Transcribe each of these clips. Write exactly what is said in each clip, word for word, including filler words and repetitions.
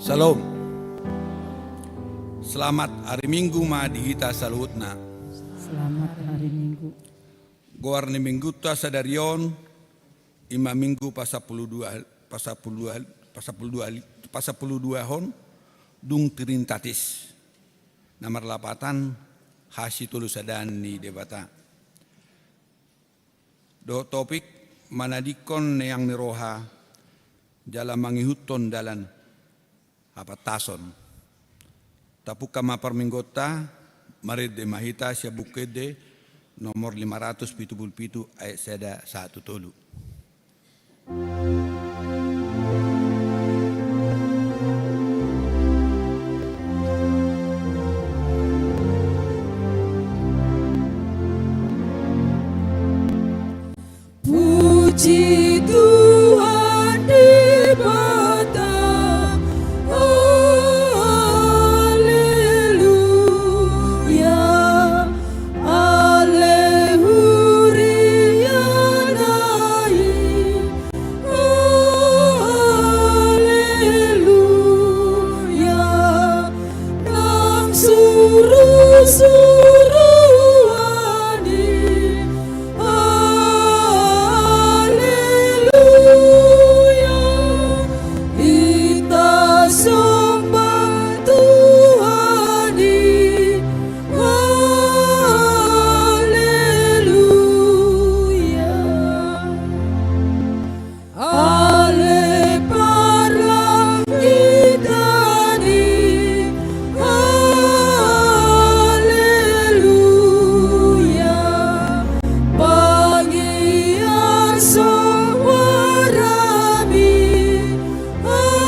Shalom. Selamat hari Minggu ma di hita saluhutna. Selamat hari Minggu. Goar ni Minggunta sadari on, i ma Minggu pasampulu dua, pasampulu dua, pasampulu dua, pasampulu duahon, dung Trinitatis. Na marlapatan hasitolusadaan ni Debata. Dohot topik, manadingkon neang ni roha, jala mangihuthon dalan hapantason. Tapungka ma parmingguonta, marende ma hita sian Buku Ende nomor lima ratus pitu pulu pitu ayat sada sahat tu tolu. Puji Tuhan Debata. Haleluya. Ale huria nai. Haleluya. Nang surusuruan i. Haleluya. Hita somba Tuhan i. Haleluya. Ale parlangitan i. Haleluya. Pangiar sombara mi. Haleluya.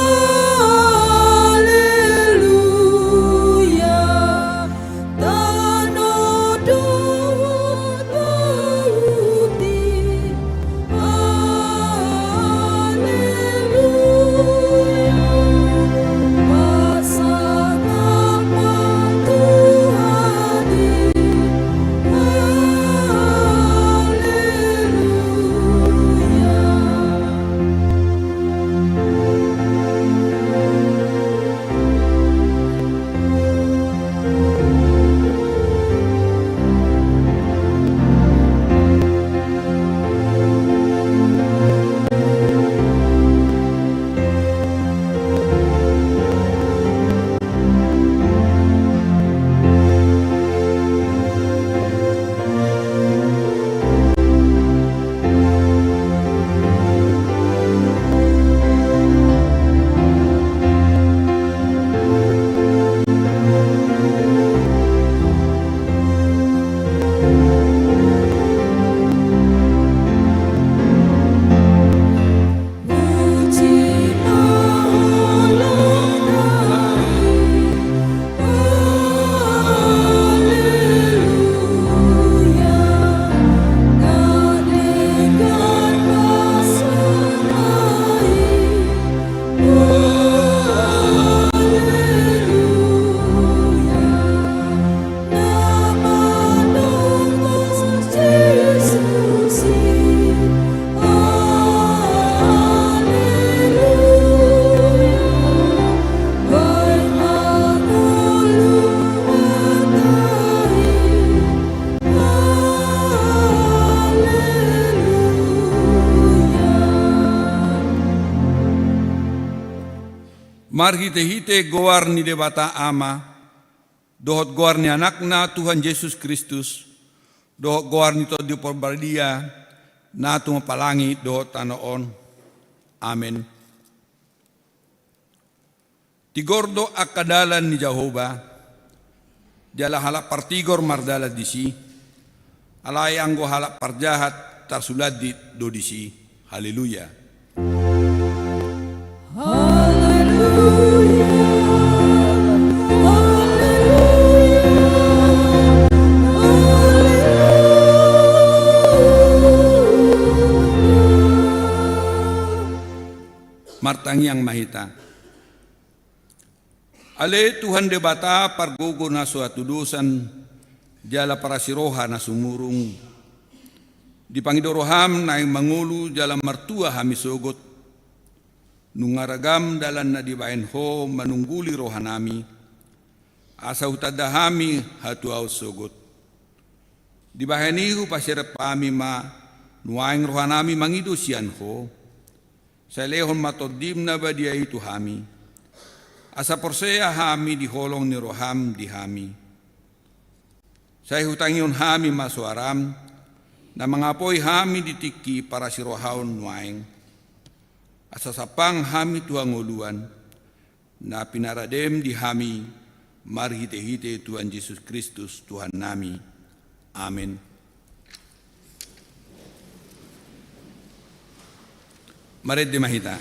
Tano dohot lauti. Haleluya. Pasahat ma Tuhan i. Haleluya. Marhitehite goar ni Debata Ama, dohot goar ni Anakna Tuhan Jesus Kristus, dohot goar ni Tondi Parbadia, na tung palangi dohot tano on. Amen. Tigor do angka dalan ni Jahowa, jala halak partigor mardalan disi, alai anggo halak parjahat tarsulandit do disi. Haleluya. Haleluya. Haleluya. Haleluya. Martangiang ma hita. Ale Tuhan Debata pargogo na so hatudosan, jala parasi roha na sumurung. Dipangido roham naeng mangolu jala martua hami sogot. Nunga ragam dalan na dibahen Ho manungguli rohanami, asa hutanda hami hatuaon sogot. Dibahen i hupaserep hami ma nuaeng rohanami mangido sian Ho. Sai lehon ma Tondim na badia i tu hami, asa porsea hami di holong ni roham di hami. Sai hutangihon hami ma soaram, na mangapoi hami di tingki parasirohaon nuaeng, asa sampang hami tu hangoluan, na pinaradem di hami marhitehite Tuhan Jesus Kristus Tuhannami. Amen. Marende ma hita.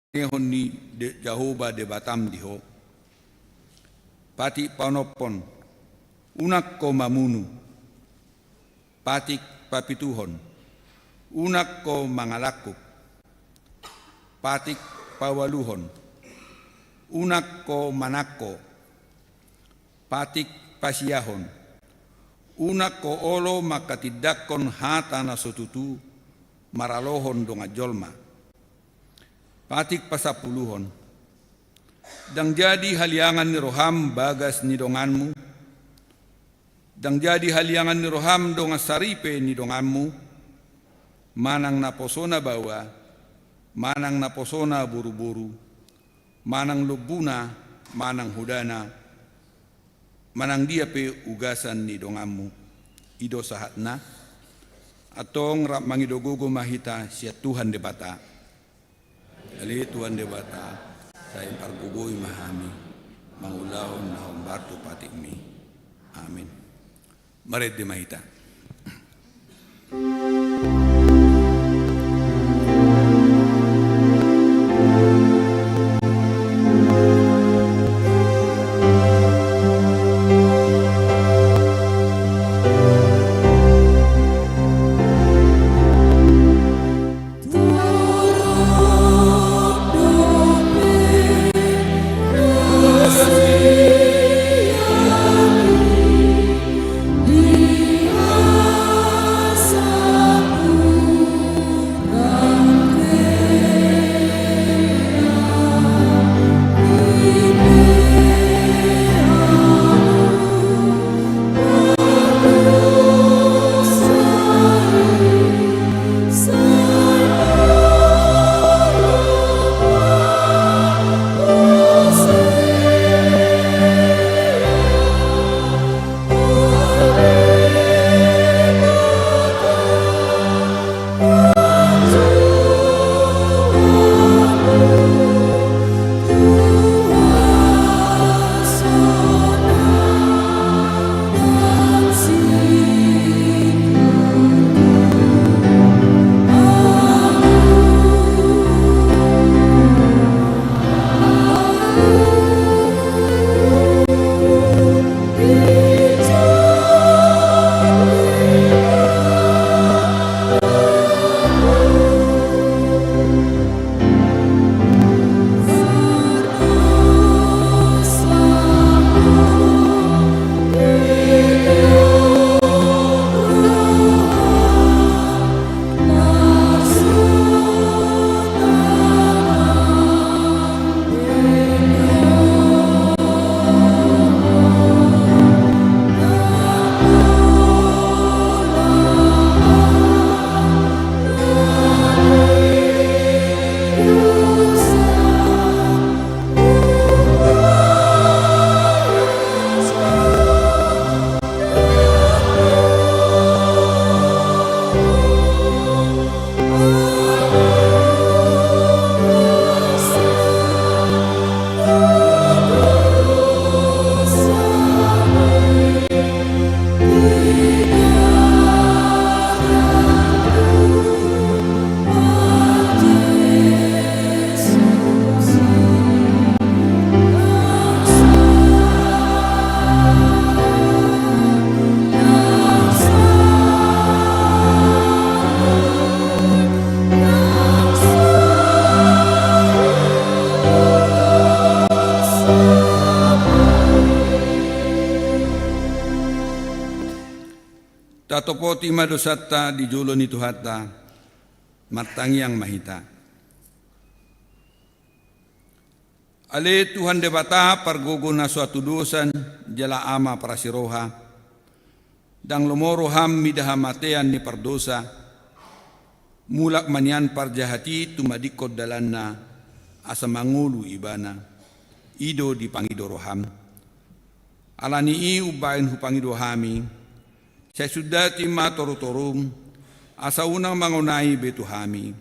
Lehon ni De-, Jahowa Debatam di ho. Patik paonomhon, unang ho mamunu. Patik papituhon, unang ho mangalangkup. Patik paualuhon, unang ho manangko. Patik pasiahon, unang ho olo manghatindanghon hata na so tutu maralohon dongan jolma. Patik pasampuluhon, ndang jadi haliangan ni roham bagas ni donganmu, ndang jadi haliangan ni roham dongan saripe ni donganmu, manang naposona baoa, manang naposona boruboru, manang lombuna, manang hodana, manang dia pe ugasan ni donganmu. I do sahatna. Antong rap mangido gogo ma hita sian Tuhan Debata. Ale Tuhan Debata, sai pargogoi ma hami mangulahon na hombar tu patikmi. Amin. Marende ma hita. Tatopoti ma dosanta di jolo ni Tuhanta. Martangiang ma hita. Ale Tuhan Debata, pargogo na so hatudosan jala Ama parasi roha, ndang lomo roham mida hamatean ni pardosa, mulak ma nian parjahat i tumadingkon dalanna, asa mangolu ibana. I do dipangido roham. Ala ni i umbahen hupangido hami, sai sundati ma torutorum, asa unang mangonai be tu hami.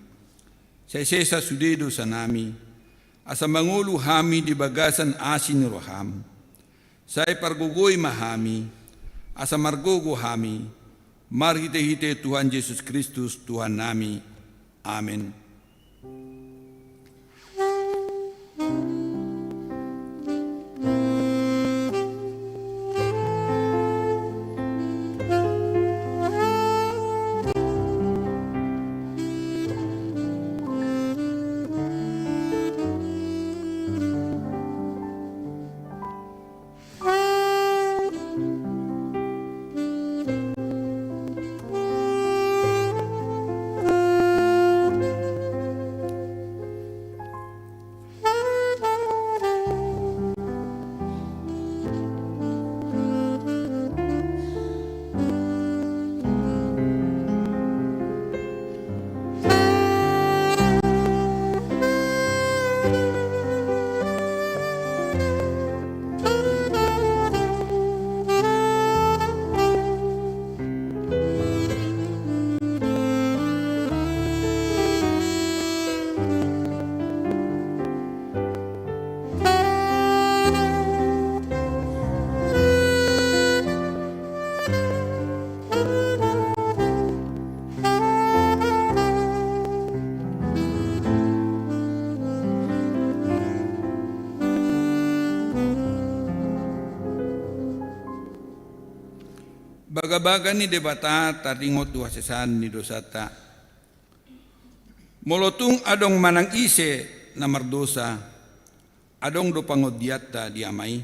Sai sesa sude dosanami, asa mangolu hami di bagasan asi ni roham. Sai pargogoi ma hami, asa margogo hami, marhitehite Tuhan Jesus Kristus Tuhannami. Amen. Bagabaga ni Debata taringot tu hasesaan ni dosanta. Molo tung adong manang ise na mardosa, adong do pangondianta di Ama i,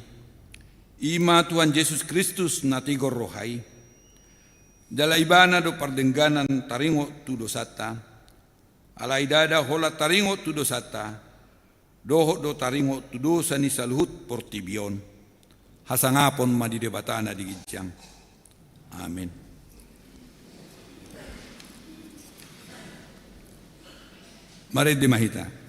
i ma Tuhan Jesus Kristus na tigor roha i. Jala ibana do pardengganan taringot tu dosanta. Alai ndada holan taringot tu dosanta, dohot do taringot tu dosa ni saluhut portibi on. Hasangapon ma di Debata na di ginjang. Amen. Marende ma hita.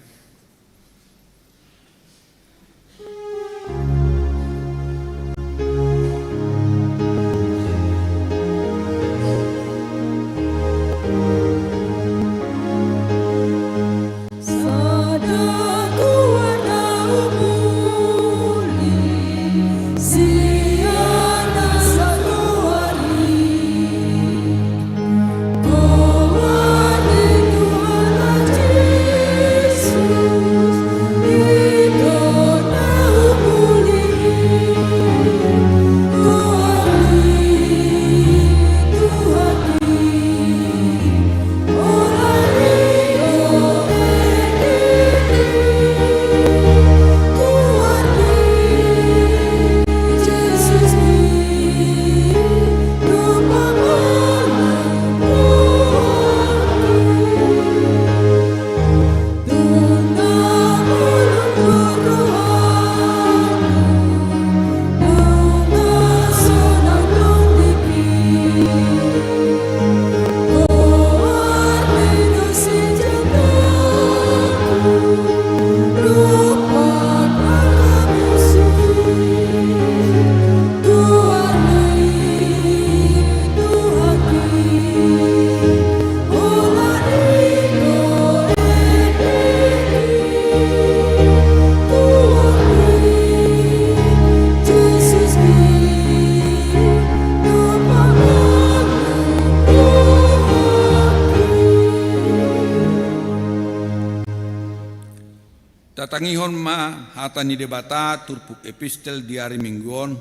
Tatangihon ma hata ni Debata turpuk epistel di ari Minggu on,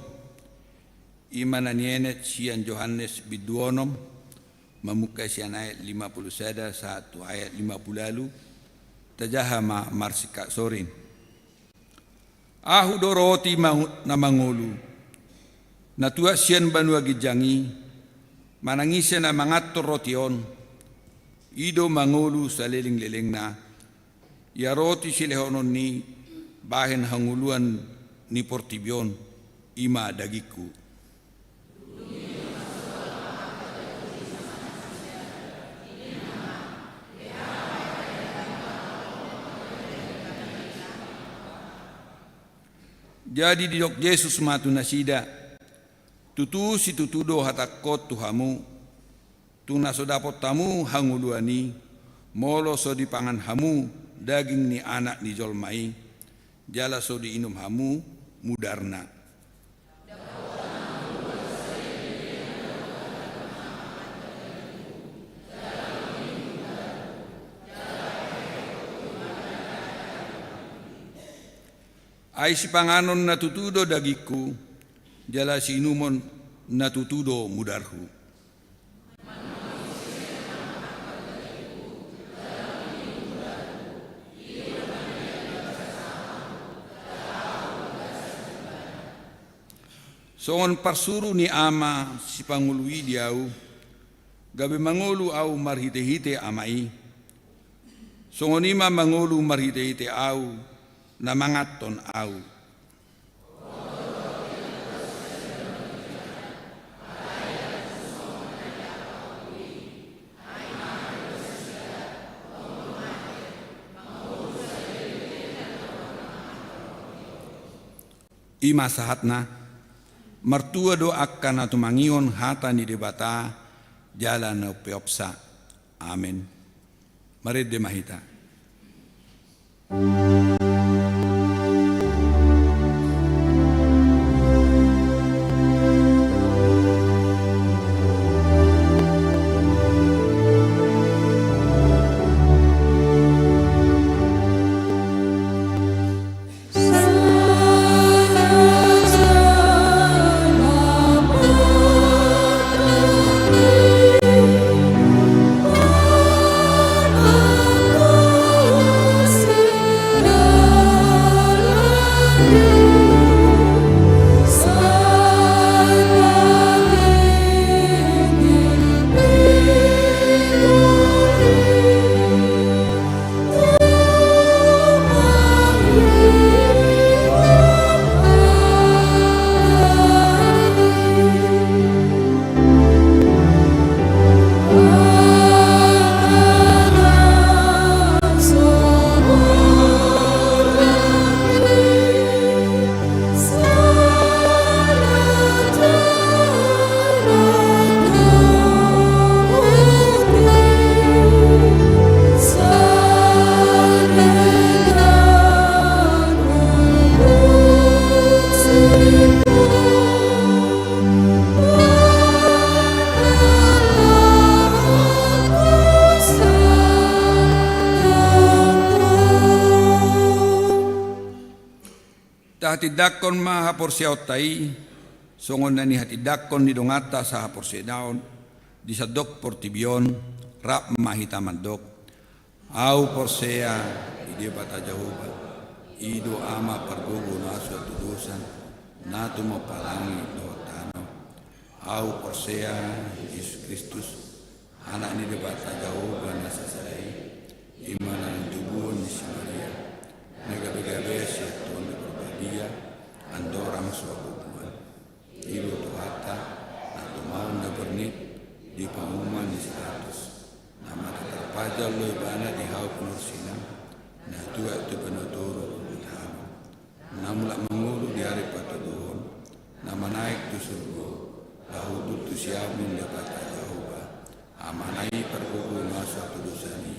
i ma na nienet sian Johannes bindu onom, mamungka sian ayat lima pulu sada sahat tu ayat lima pulu ualu. Tajaha ma marsingkat sorin. Ahu do roti ma-, na mangolu, na tuat sian banua ginjang i. Manang ise na manganhon roti on, i do mangolu salelenglelengna. Ia roti silehononni bahen hangoluan ni portibi on, i ma dagingku. Jadi didok Jesus ma tu nasida: Tutu situtu do hatangkon tu hamu, tung na so dapot hamu hangoluan i, molo so dipangan hamu daging ni Anak ni jolma i, jala so diinum hamu mudarna. Ai sipanganon na tutu do dagingku, jala siinumon na tutu do mudarhu. Songon parsuru ni Ama sipangolu i di Ahu, gabe mangolu Ahu marhitehite Ama i, songon i ma mangolu marhitehite Ahu na manganhon Ahu. I ma sahatna. Martua do angka na tumangihon hata ni Debata jala na umpeopsa. Amen. Marende ma hita. Tahatindangkon ma haporseaonta i, songon na nihatindangkon ni donganta sahaporseaon di sandok portibi on. Rap ma hita mandok: Ahu porsea di Debata Jahowa, i do Ama pargogo na so hatudosan, na tumompa langit dohot tano. Ahu porsea di Jesus Kristus, Anak ni Debata Jahowa na sasada i, i ma na nitubuhon ni si Maria, na gabe-gabe sian Tondi Parbadia, andorang so hagogoan. I do Tuhanta, na tumaon na bernit di panguhuman ni si Pilatus, na mate tarpajal do ibana di hau pinorsinan, na tuat tu banua toru huhut hami. Na mulak mangolu di ari patoguhon, na manaek tu surgo, laho hundul tu siamun ni Debata Jahowa, Amana i pargogo na so hatudosan i,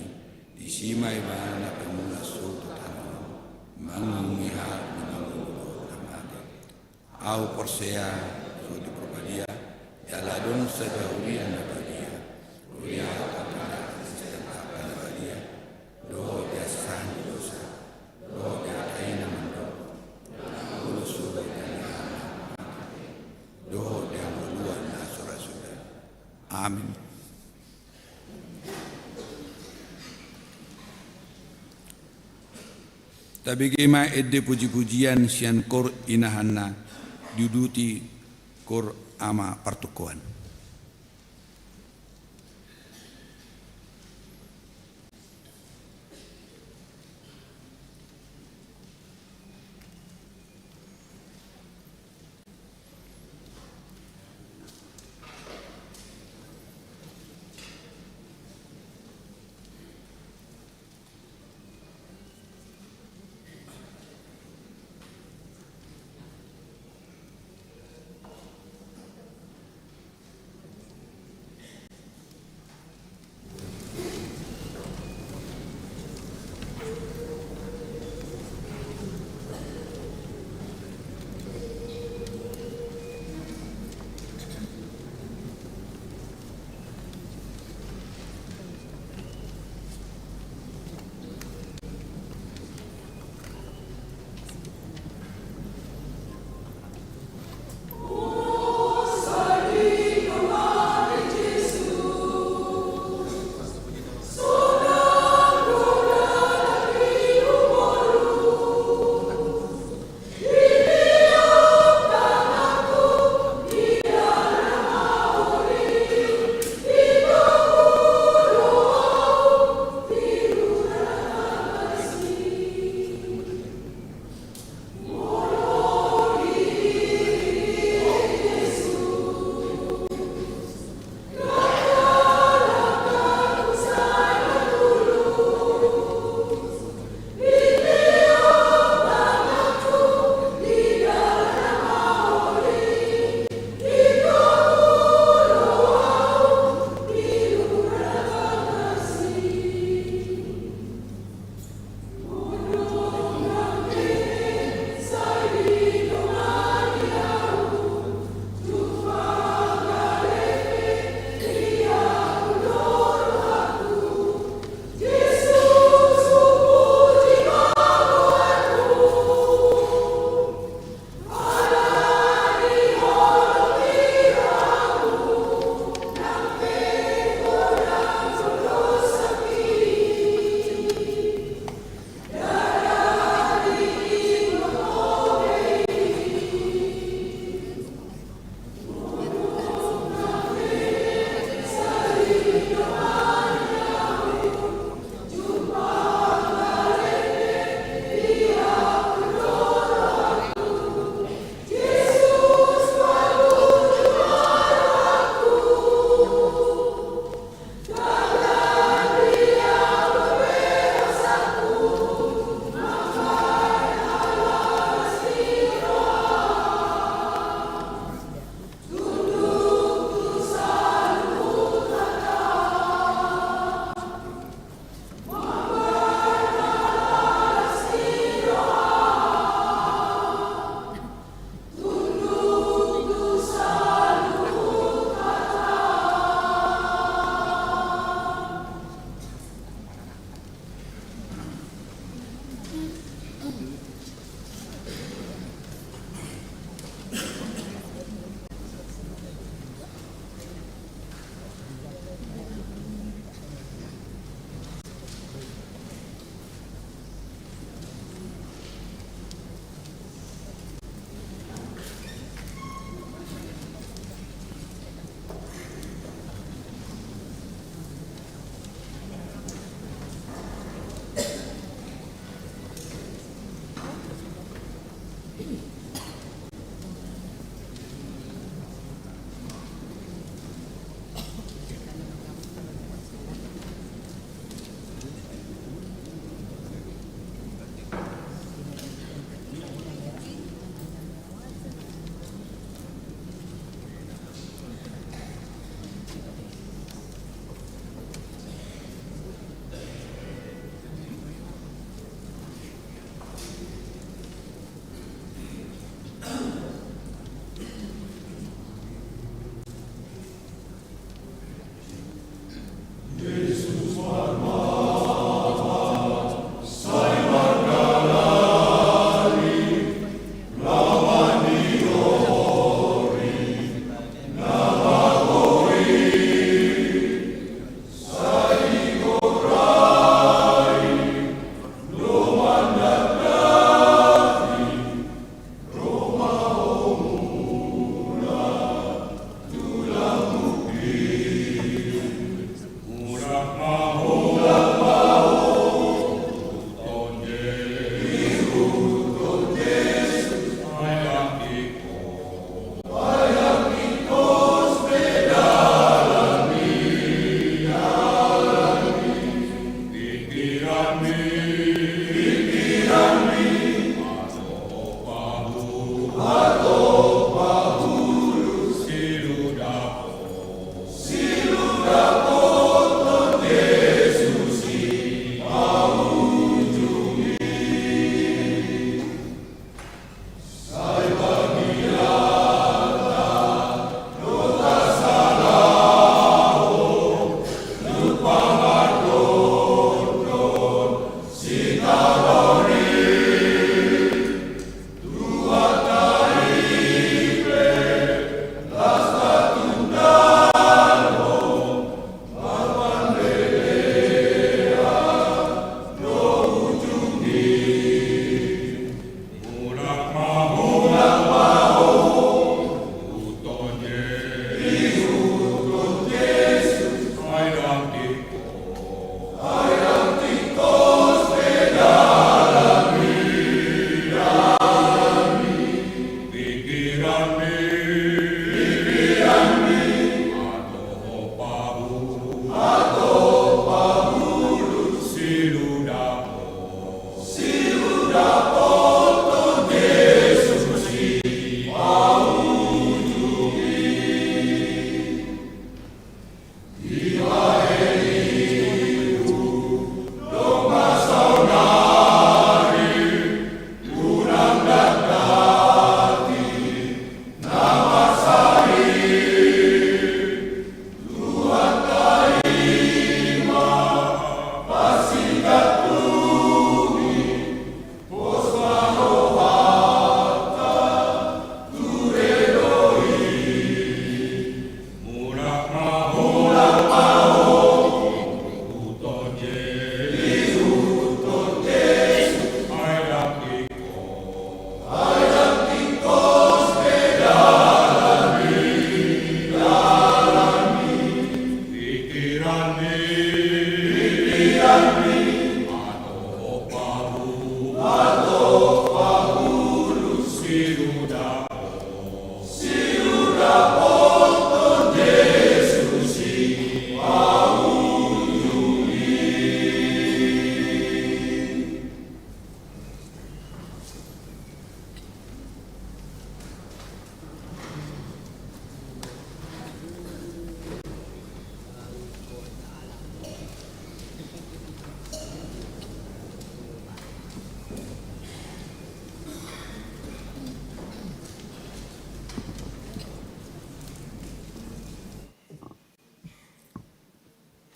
disi ma ibana paimula sogot tu tano on, manguhumi halak na mangolu dohot na mate. Ahu porsea di Tondi Parbadia, jala adong sada huria na badia, huria hatopan ni angka Kristen na badia, dohot di hasasahan ni dosa, dohot di hata i na mandok, na mangolu sogot di angka na mate, dohot di hangoluan na so ra suda. Amin. Tabege ma ende puji-pujian sian kor inahanna, diuduti kor ama partungkoan.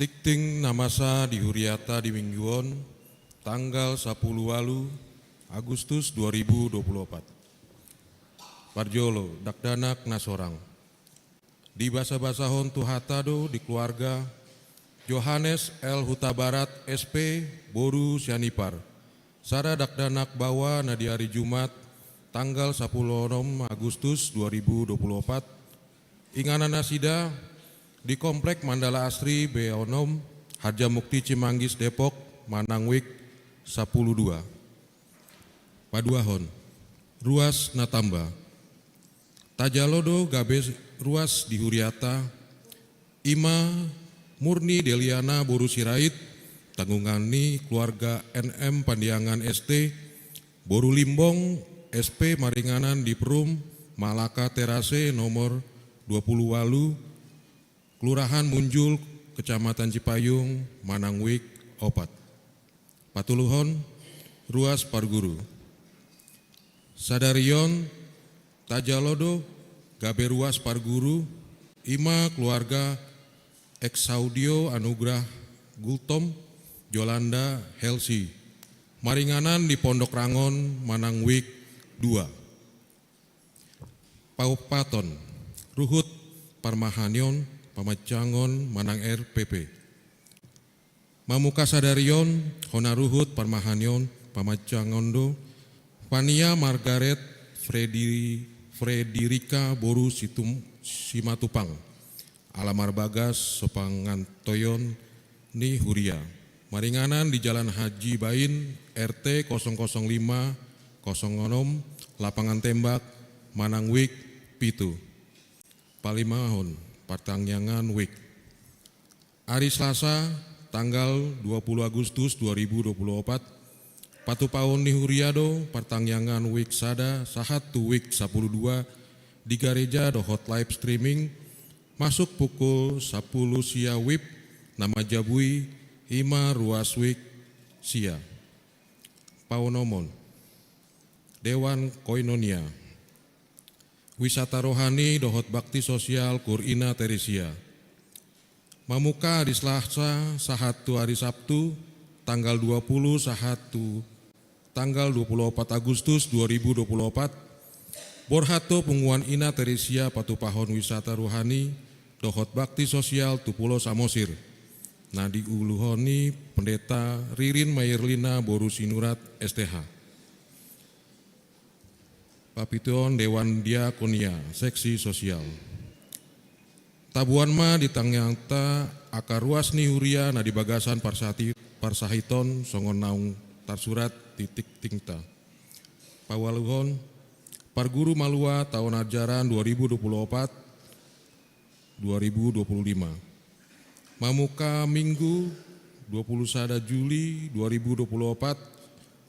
Tingting na masa di huriata di minggu on, tanggal sapuluh walu Agustus dua ribu dua puluh opat. Parjolo, dakdanak na sorang. Dibasabasahon tu hata do di keluarga Johannes L Hutabarat S P, boru Sianipar, sada dakdanak baoa na di ari Jumat, tanggal sapuluh onom Agustus dua ribu dua puluh opat, inganan nasida di Komplek Mandala Asri B onom, Harjamukti Cimanggis, Depok, manang wijk sapuluh dua. Paduahon, ruas na tamba. Tajalo do gabe ruas di huriata, i ma Murni Deliana boru Sirait, tanggungan ni keluarga N M Pandiangan S T, boru Limbong S P, maringanan di Perum Malaka Terase nomor dua puluh walu, Kelurahan Munjul, Kecamatan Cipayung, manang wijk opat. Patoluhon, ruas parguru. Sadari on tajalo do gabe ruas parguru, i ma keluarga Exaudio Anugrah Gultom, Jolanda, Helsi, maringanan di Pondok Rangon, manang wijk dua. Paopaton, ruhut parmahanion pamancangon manang R P P. Mamuka sadari on, hona ruhut parmahanion pamancangon do Fania Margaret Fredi-, Frederika boru Situm-, Simatupang, ala marbagas so pangantoion ni huria. Maringanan di Jalan Haji Bain, R T kosong kosong lima, kosong onom, Lapangan Tembak, manang wijk pitu. Palimahon, partangiangan wijk. Ari Selasa, tanggal dua puluh Agustus dua ribu dua puluh opat, patupaon ni huria do partangiangan wijk sada sahat tu wijk sapuluh dua di gareja dohot live streaming, masuk pukul sapuluh sia WIB, na manjabui i ma ruas wijk sia. Paonomon, Dewan Koinonia. Wisata rohani dohot bakti sosial Kur Ina Teresia. Mamuka ari Selasa sahat tu ari Sabtu, tanggal dua puluh sahat tu tanggal dua puluh opat Agustus dua ribu dua puluh opat, borhat do punguan Ina Teresia patupahon wisata rohani dohot bakti sosial tu Pulo Samosir, na diuluhon ni Pendeta Ririn Mairlina boru Sinurat, S T H. Papituhon, Dewan Diakonia, seksi sosial. Tabuan ma di tangiangta angka ruas ni huria na di bagasan parsati-, parsahiton songon naung tarsurat di tingtingta. Paualuhon, parguru malua taon ajaran dua ribu dua puluh opat, dua ribu dua puluh lima. Mamuka Minggu, dua puluh sada Juli dua ribu dua puluh opat,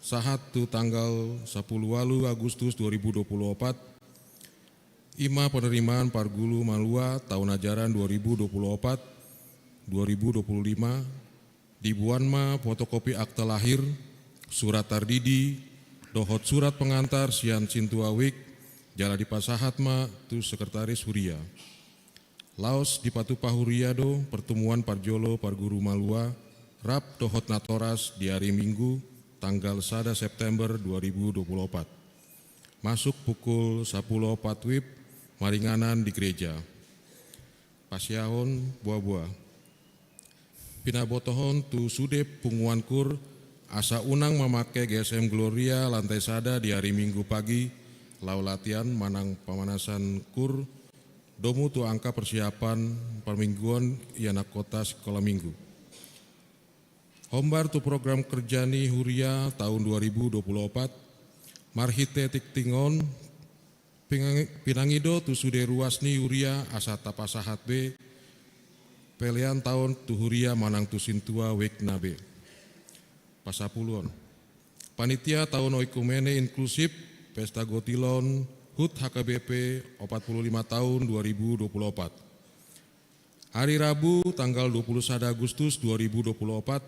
sahat tu tanggal sampulu ualu Agustus dua ribu dua pulu opat, i ma penerimaan parguru malua taon ajaran dua ribu dua pulu opat, dua ribu dua pulu lima, diboan ma fotokopi akta lahir, surat tardidi, dohot surat pengantar sian sintua wijk, jala dipasahat ma tu sekretaris huria. Laos dipatupa huria do pertemuan parjolo parguru malua rap dohot natoras di ari Minggu, tanggal sada September dua ribu dua pulu opat. Masuk pukul sampulu opat wib, maringanan di gereja. Pasiahon boaboa. Pinabotohon tu sude punguan kur asa unang mamake G S M Gloria lantai sada di ari Minggu pagi, laho latihan manang pamanasan kur, domu tu angka persiapan parmingguon i anak kota sikola Minggu. Hombar tu program kerja ni huria taon dua ribu dua pulu opat, marhite tingting on, pinangi-, pinangido tu sude ruas ni huria asa tapasahat be pelean taon tu huria manang tu sintua wijk na be. Pasapuluon. Panitia taon oikumene inklusif Pesta Gotilon HUT H K B P opat pulu lima taon dua ribu dua pulu opat. Ari Rabu tanggal dua pulu sada Agustus dua ribu dua pulu opat,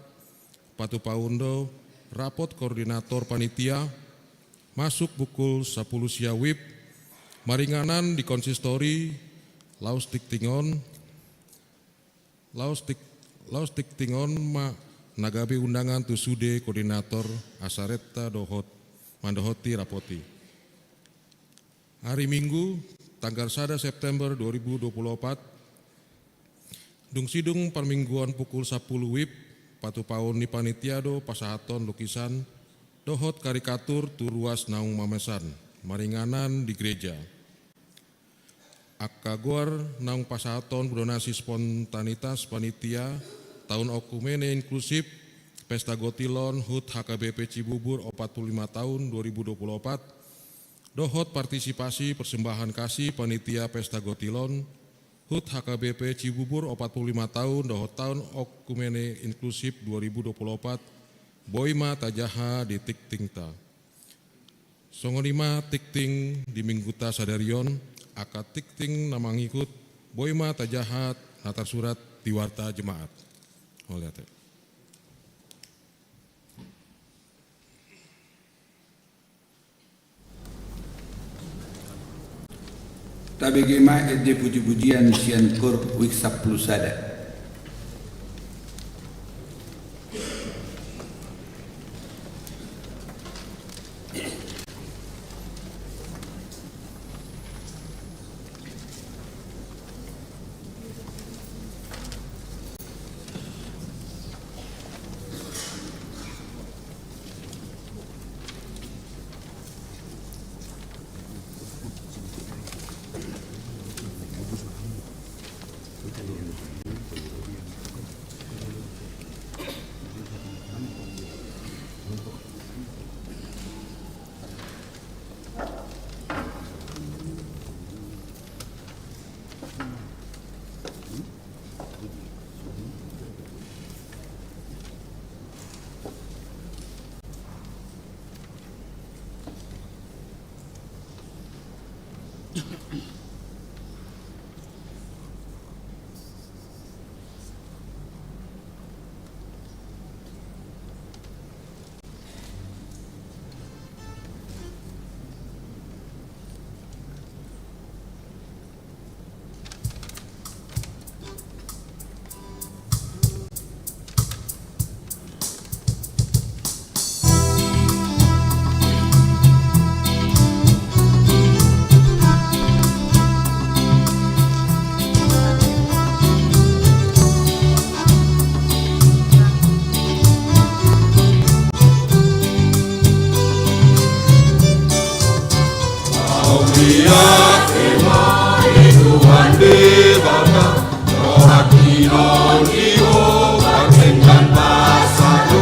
patupaon do rapot koordinator panitia, masuk pukul sampulu sia wib, maringanan di konsistori, laos tingting on, laos tik-, laos tingting on ma na gabe undangan tu sude koordinator asa renta dohot mandohoti rapot i. Ari Minggu, tanggal sada September dua ribu dua pulu opat, dung sidung parmingguon pukul sampulu wib, patupaon ni panitia do pasahathon lukisan dohot karikatur tu ruas naung mamesan, maringanan di gereja. Angka goar naung pasahathon donasi spontanitas panitia taon oikumene inklusif Pesta Gotilon HUT H K B P Cibubur opat pulu lima taon dua ribu dua pulu opat, dohot partisipasi persembahan kasih panitia Pesta Gotilon HUT H K B P Cibubur opat pulu lima taon dohot taon oikumene inklusif dua ribu dua pulu opat, boi ma tajaha di tingtingta. Songon i ma tingting di Mingguta sadari on, angka tingting na mangihut, boi ma tajaha na tarsurat di warta jemaat. Mauliate. Tabege ma ende pujipujian sian kur wijk sampulu sada. Mauliate ma di Tuhan Debata, rohani on i ho, pangkenggan basa do,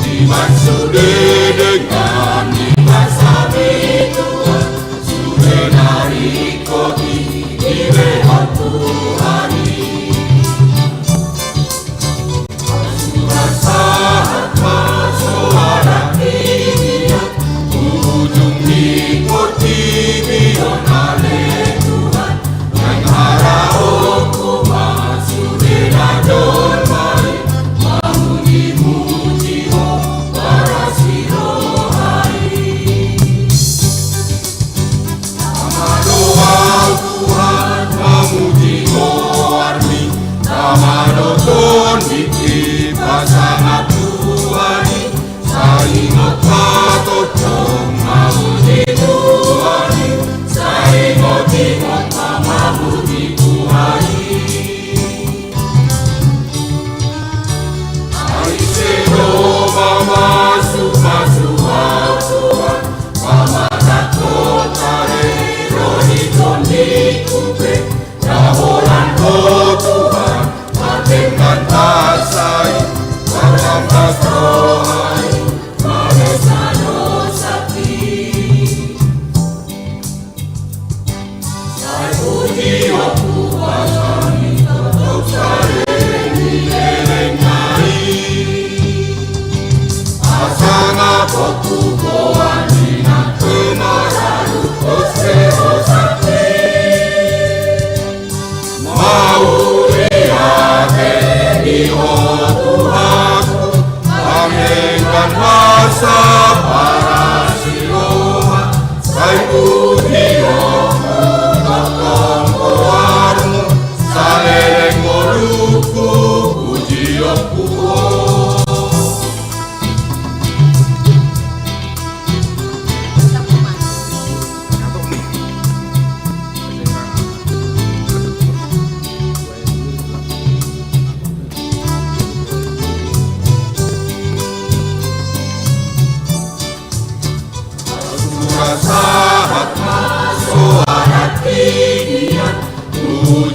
dibaen sude dengan ni basa ni Tuhan, sude na ringkot i dilehon Tuhan i. Surat sahat ma soara ni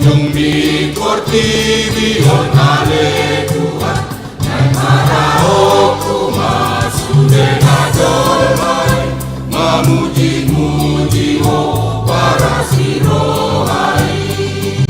Dung di portibi on ale Tuhan, naeng marahonku ma sude na jolma i, mamujimuji Ho parasi roha i.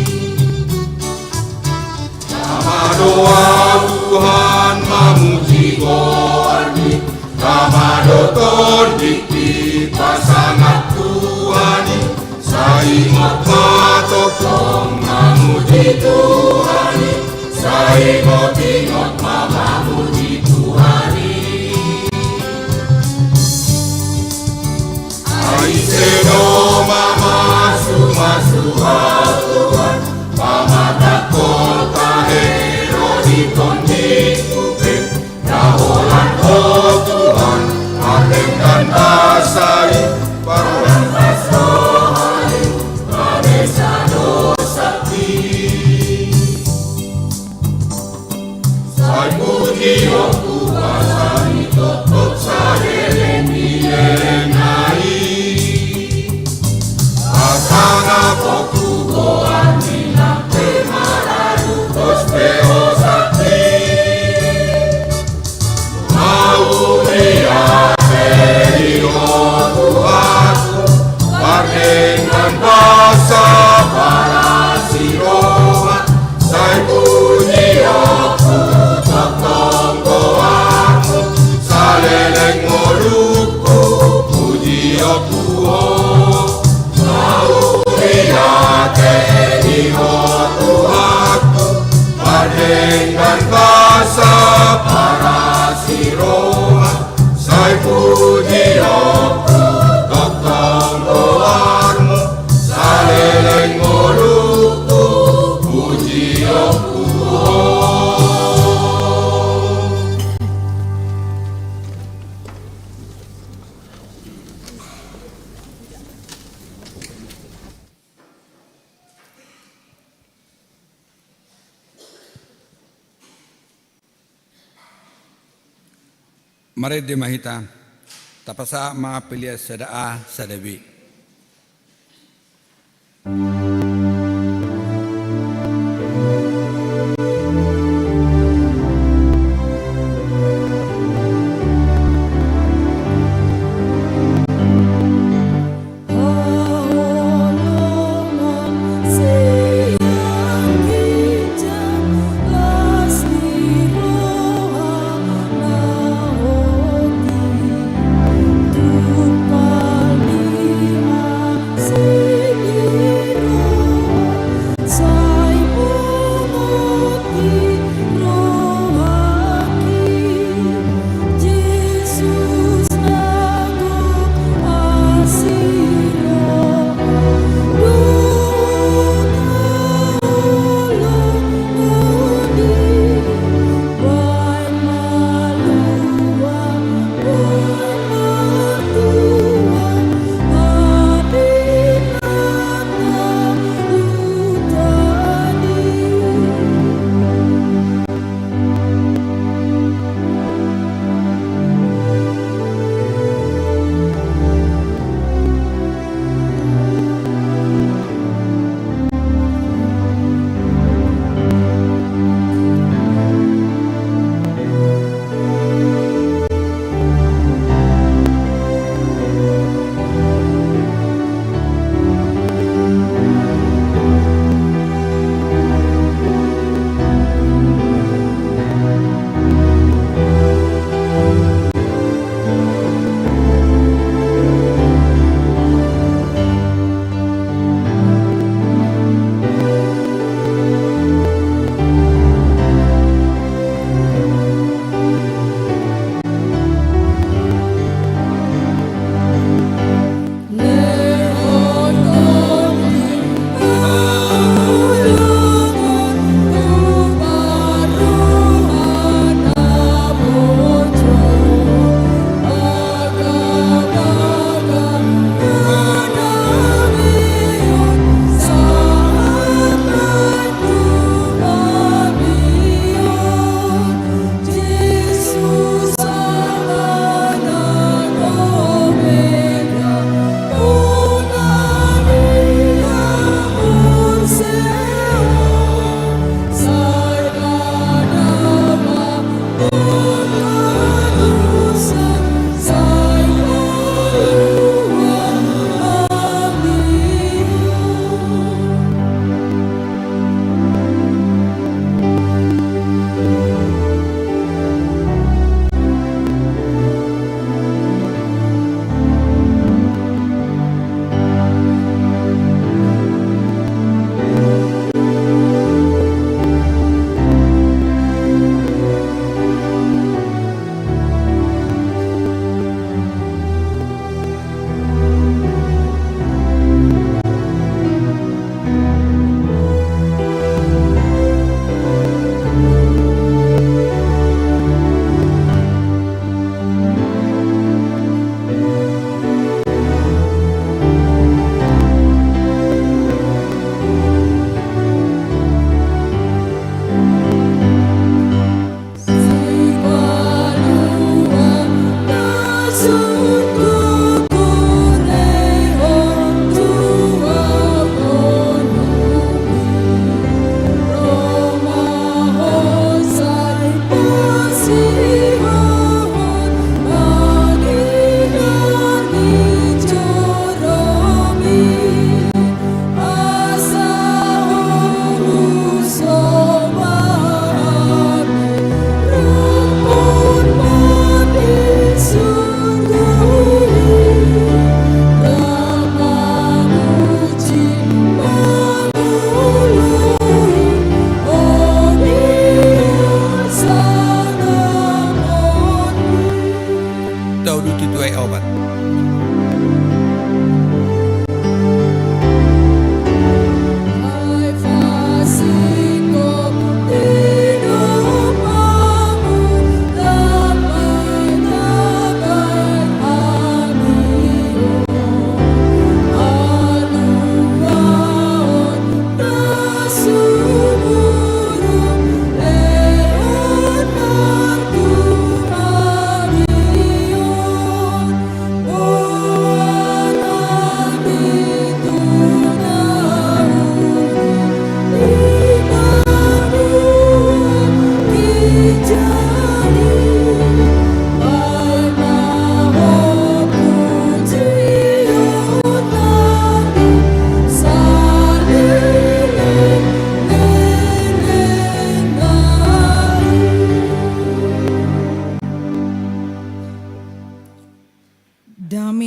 Tama do ahu Tuhan mamuji goarMi, tama do tondingki pasangap Tuhan i, sai ingot ma tongtong mamuji Tuhan i, sai ingotingot ma mamuji Tuhan i. Ai ise do mamasumasu Ho Tuhan, pamatangkon tahe ro di tondingku pe, na holan Ho Tuhan, pardenggan basa i, parholan basa i, parbesa dosangki. Sai pujionku basa i tongtong saleleng ni lelengna i. Pasangaponku goarMi nang pe maraludos pe hosangki. Mauliate di Ho Tuhanku, pardenggan basa parasi roha, sai pujionku tongtong goarMu, saleleng ngolungku pujionku Ho. Mauliate di Ho Tuhanku, pardenggan basa parasi roha, sai pujionku tongtong goarMu, saleleng ngolungku pujionku Ho. Marende ma hita, tapasahat ma pelean sada A, sada B.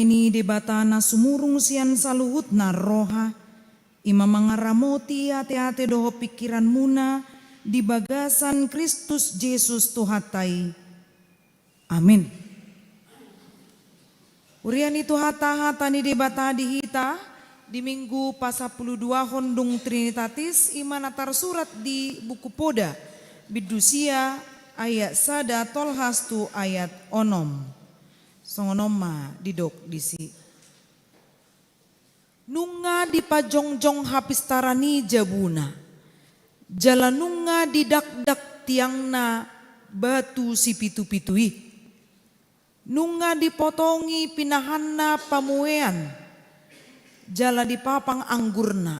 ni Debata na sumurung sian saluhutna roha, i ma mangaramoti ateate dohot pingkiranmuna di bagasan Kristus Jesus Tuhanta i. Amin. Huria ni Tuhanta, hata ni Debata di hita di Minggu pasapuluduahon dung Trinitatis, i ma na tarsurat di Buku Poda, bindu sia, ayat sada tolhas tu ayat onom. Songon on ma didok disi. Nunga dipajongjong hapistaran i jabuna, jala nunga didakdak tiangna batu sipitupitu i. Nunga dipotongi pinahanna pamuean, jala dipapang anggurna.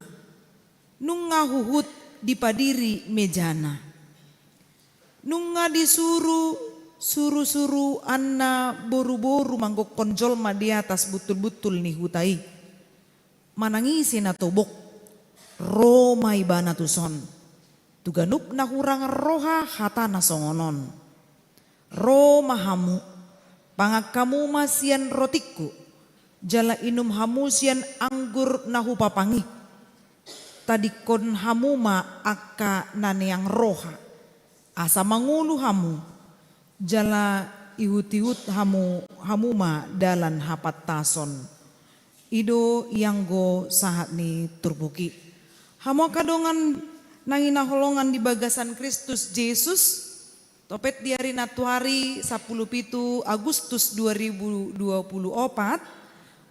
Nunga huhut dipadiri mejana. Nunga disuru surusuruanna boruboru manggokhon jolma di atas buntulbuntul ni huta i. Manangisi na tobok, ro ma ibana tuson. Tu ganup na hurang roha hatana songon on. Ro ma hamu, pangan hamu ma sian rotingku, jala inum hamu sian anggur na hupapang i. Tadingkon hamu ma angka na neang roha, asa mangolu hamu, jala ihutihut hamu, hamu ma dalan hapantason. I do ianggo sahat ni turpuk i. Hamu angka dongan na hinaholongan di bagasan Kristus Jesus, topet di ari nantuari sapulupitu Agustus dua ribu dua puluh opat,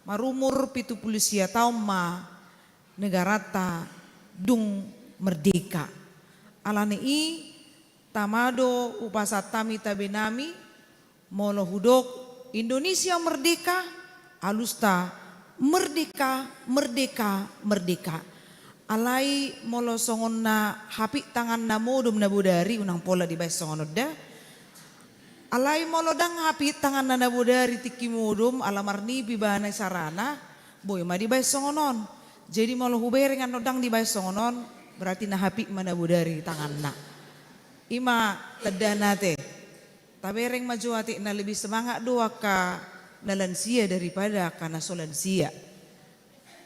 marumur pitupulu sia taon ma negaranta dung merdeka. Alani i, tama do hupasahat hami tabenami, molo hudok Indonesia merdeka, alusta merdeka, merdeka, merdeka. Alai molo songon na hapit tangan na modom na bodari, unang pola dibaen songon on da. Alai molo ndang hapit tanganna na bodari tingki modom, ala marnipi ibana isarana, boi ma dibaen songon on. Jadi molo hubereng annon ndang dibaen songon on, berarti na hapit ma na bodari tanganna. I ma tandana ate. Tabereng ma jo atik na lebih semangat do angka na lansia daripada angka na so lansia.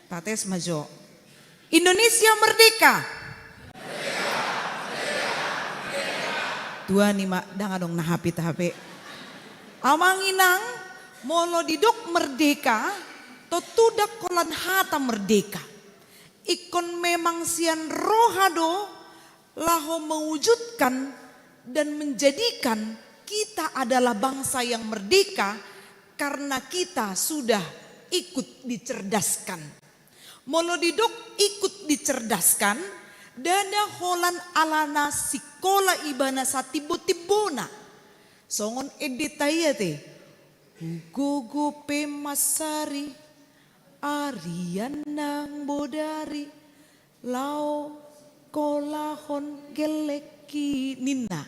Tates ma jo. Indonesia merdeka. Tuani ma, ndang adong na hapit hape. Amang inang, molo didok merdeka, tontu ndang holan hata merdeka. Ingkon memang sian roha do laho mewujudkan dan menjadikan kita adalah bangsa yang merdeka karena kita sudah ikut dicerdaskan. Molo didok ikut dicerdaskan, ndada holan alana sikola ibana satimbotimbona. Songon endenta i ate. Hugogo pe mansari, arian nang bodari, laho kolahon gellengki ninna.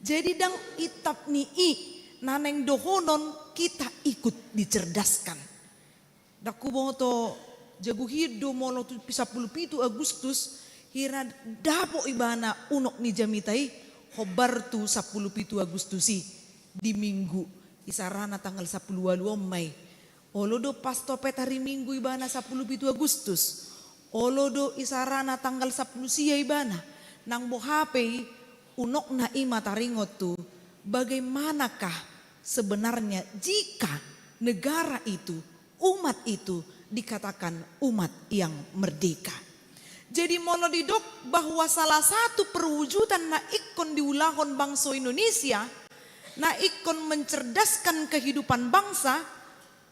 Jadi ndang itap ni i na naeng dohonon kita ikut dicerdaskan. Ndang huboto jago hian do molo tu sapulupitu Agustus hira dapot ibana unok ni jamita i hombar tu sapulupitu Agustus i di Minggu isarana tanggal sapuluualu on ma i. Olo do pas topet ari Minggu ibana sapulupitu Agustus. Olo do isarana tanggal sapulusia ibana. Nang boha pe i unokna i ma taringot tu bagaimanakah sebenarnya jika negara itu, umat itu dikatakan umat yang merdeka. Jadi molo didok bahwa salah satu perwujudan na ingkon diulahon bangso Indonesia, na ingkon mencerdaskan kehidupan bangsa,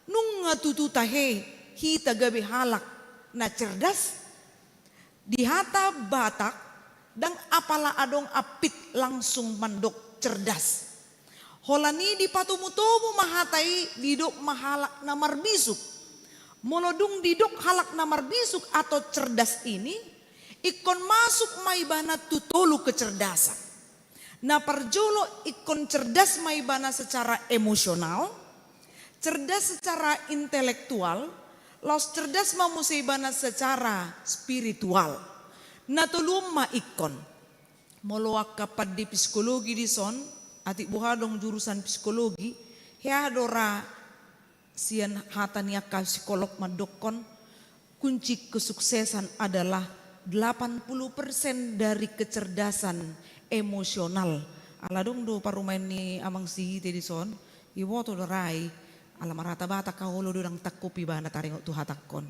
nunga tutu tahe hita gabe halak na cerdas? Di hata Batak, ndang apala adong ampit langsung mandok cerdas. Holan i dipatomutomu ma hata i didok ma halak na marbisuk. Molo dung didok halak na marbisuk atau cerdas ini, ingkon masuk ma ibana tu tolu kecerdasan. Na parjolo ingkon cerdas ma ibana secara emosional, cerdas secara intelektual, laos cerdas ma muse ibana secara spiritual. Na tolu on ma ingkon. Molo angka pande psikologi dison, atik boha adong jurusan psikologi, hea do ra Sian hata ni angka psikolog mandokkon, kunci kesuksesan adalah delapan puluh persen dari kecerdasan emosional. Ala adong do parumaen ni amang si hite dison, iboto do ra i, ala marhata Batak, olo do ndang tangkup ibana taringot tu hatangkon.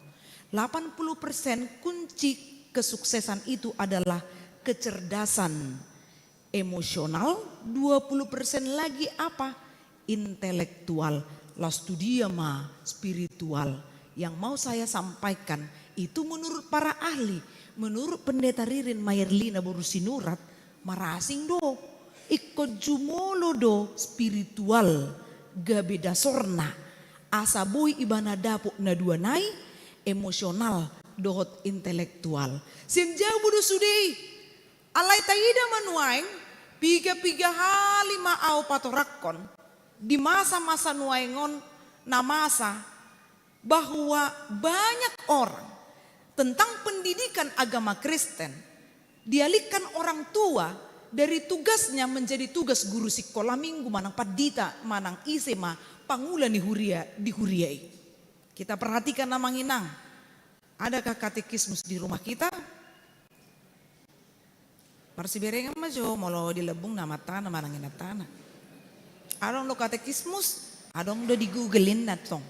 Delapan puluh persen kunci kesuksesan itu adalah kecerdasan emosional, dua puluh persen lagi apa? Intelektual. Laos tu dia ma spiritual. Yang mau saya sampaikan, itu menurut para ahli, menurut Pendeta Ririn Maerlina boru Sinurat, marasing do. Ingkon jumolo do spiritual gabe dasorna, asa boi ibana dapot na dua nai, emosional dohot intelektual. Sian jabu do sude i. Alai taida ma nuaeng, piga-piga hali ma ahu patorangkon di masa-masa nuaeng on na masa, bahwa banyak orang tentang pendidikan agama Kristen dialihkan orang tua dari tugasnya menjadi tugas guru sikola minggu manang pandita manang ise ma pangula ni huria di huria i. Kita perhatikan amang inang, adakah katekismus di rumah kita? Marsiberengan ma jo molo di lambungna amantana manang inantana. Adong do katekismus, adong do di Google inna tong.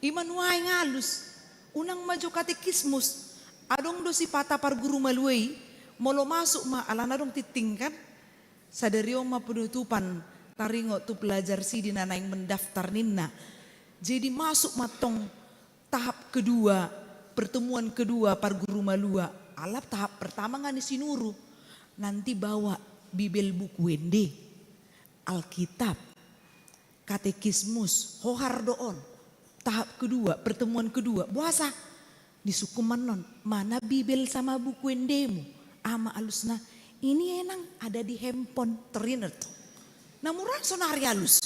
I ma nuaeng alus. Unang ma jo katekismus. Adong do sipata parguru malua i, molo masuk ma alana adong tingting kan. Sadari on ma penutupan taringot tu pelajar sidi na naeng mendaftar ninna. Jadi masuk ma tong tahap kedua, pertemuan kedua parguru malua. Ala tahap pertama nga ni sinuru. Nanti bawa Bibel buku ende, Alkitab, katekismus, hohar do on. Tahap kedua, pertemuan kedua. Boasa? Disungkun ma annon, mana Bibel sama buku endemu? Aha ma alusna? Ini enang ada di handphone, teringat. Na mura sonari alus.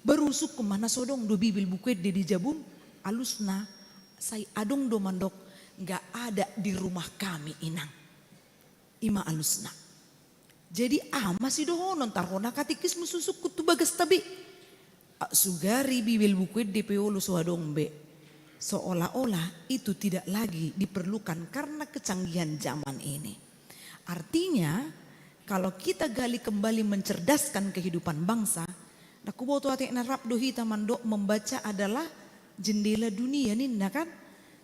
Baru sungkun ma na so adong do Bibel buku ende di jabum, alusna sai adong do mandok, nggak ada di rumah kami, Inang. I ma alusna. Jadi aha ma sidohonon tarhona katekismus sungkun tu bagasta be? Sugari Bibel buku ende pe olo so adong be. Seolah-olah itu tidak lagi diperlukan karena kecanggihan zaman ini. Artinya, kalau kita gali kembali mencerdaskan kehidupan bangsa, ndang huboto atik na rap do hita mandok membaca adalah jendela dunia ninna kan?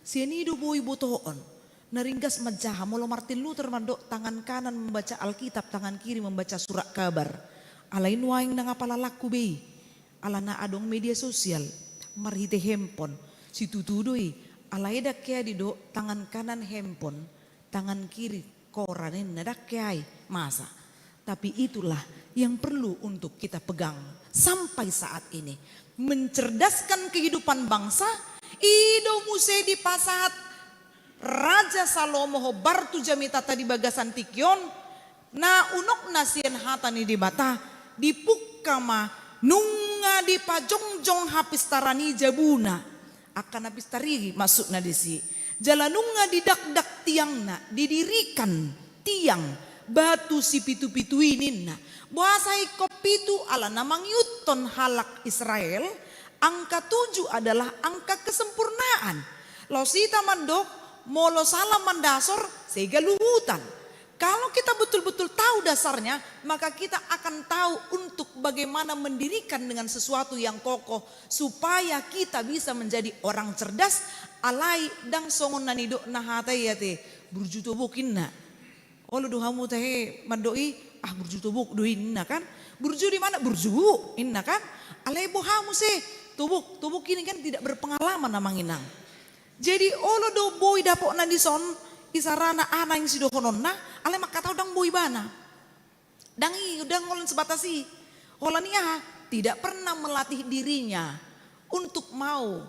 Sian i do boi botoon. Na ringgas manjaha molo Martin Luther mandok tangan kanan membaca Alkitab, tangan kiri membaca surat kabar. Alai nuaeng ndang apala langku be i. Alana adong media sosial, marhite handphone, situtu do i, alai ndang hea didok tangan kanan handphone, tangan kiri koran ninna, ndang hea i, masa. Tapi itulah yang perlu untuk kita pegang sampai saat ini. Mencerdaskan kehidupan bangsa, i do muse dipasahat Raja Salomo hombar tu jamitanta di bagasan tingki on, na unokna sian hata ni Debata, dipungka ma nunga dipajongjong hapistaran i jabuna. Angka na pistar i maksudna disi. Jala nunga didakdak tiangna, didirikan tiang batu sipitu-pitu i ninna. Boasa ingkon pitu? Alana mangihuthon halak Israel, angka tujuh adalah angka kesempurnaan. Laos hita mandok, molo sala mandasor, sega luhutan. Kalau kita betul-betul tahu dasarnya, maka kita akan tahu untuk bagaimana mendirikan dengan sesuatu yang kokoh supaya kita bisa menjadi orang cerdas. Alai ndang songon na nidokna hata i ate, burju tobok inna. Olo do hamu tahe mandok i, ah, burju tobok do i ninna kan. Burju di mana? Burju inna kan. Alai boha muse, tobok, tobok ini kan tidak berpengalaman amang inang. Jadi olo do boi dapotna dison, isarana aha naeng sidohononna, alai mangkatahon ndang boi ibana. Ndang i, ndang holan sebatas i. Holan i aha? Tidak pernah melatih dirinya untuk mau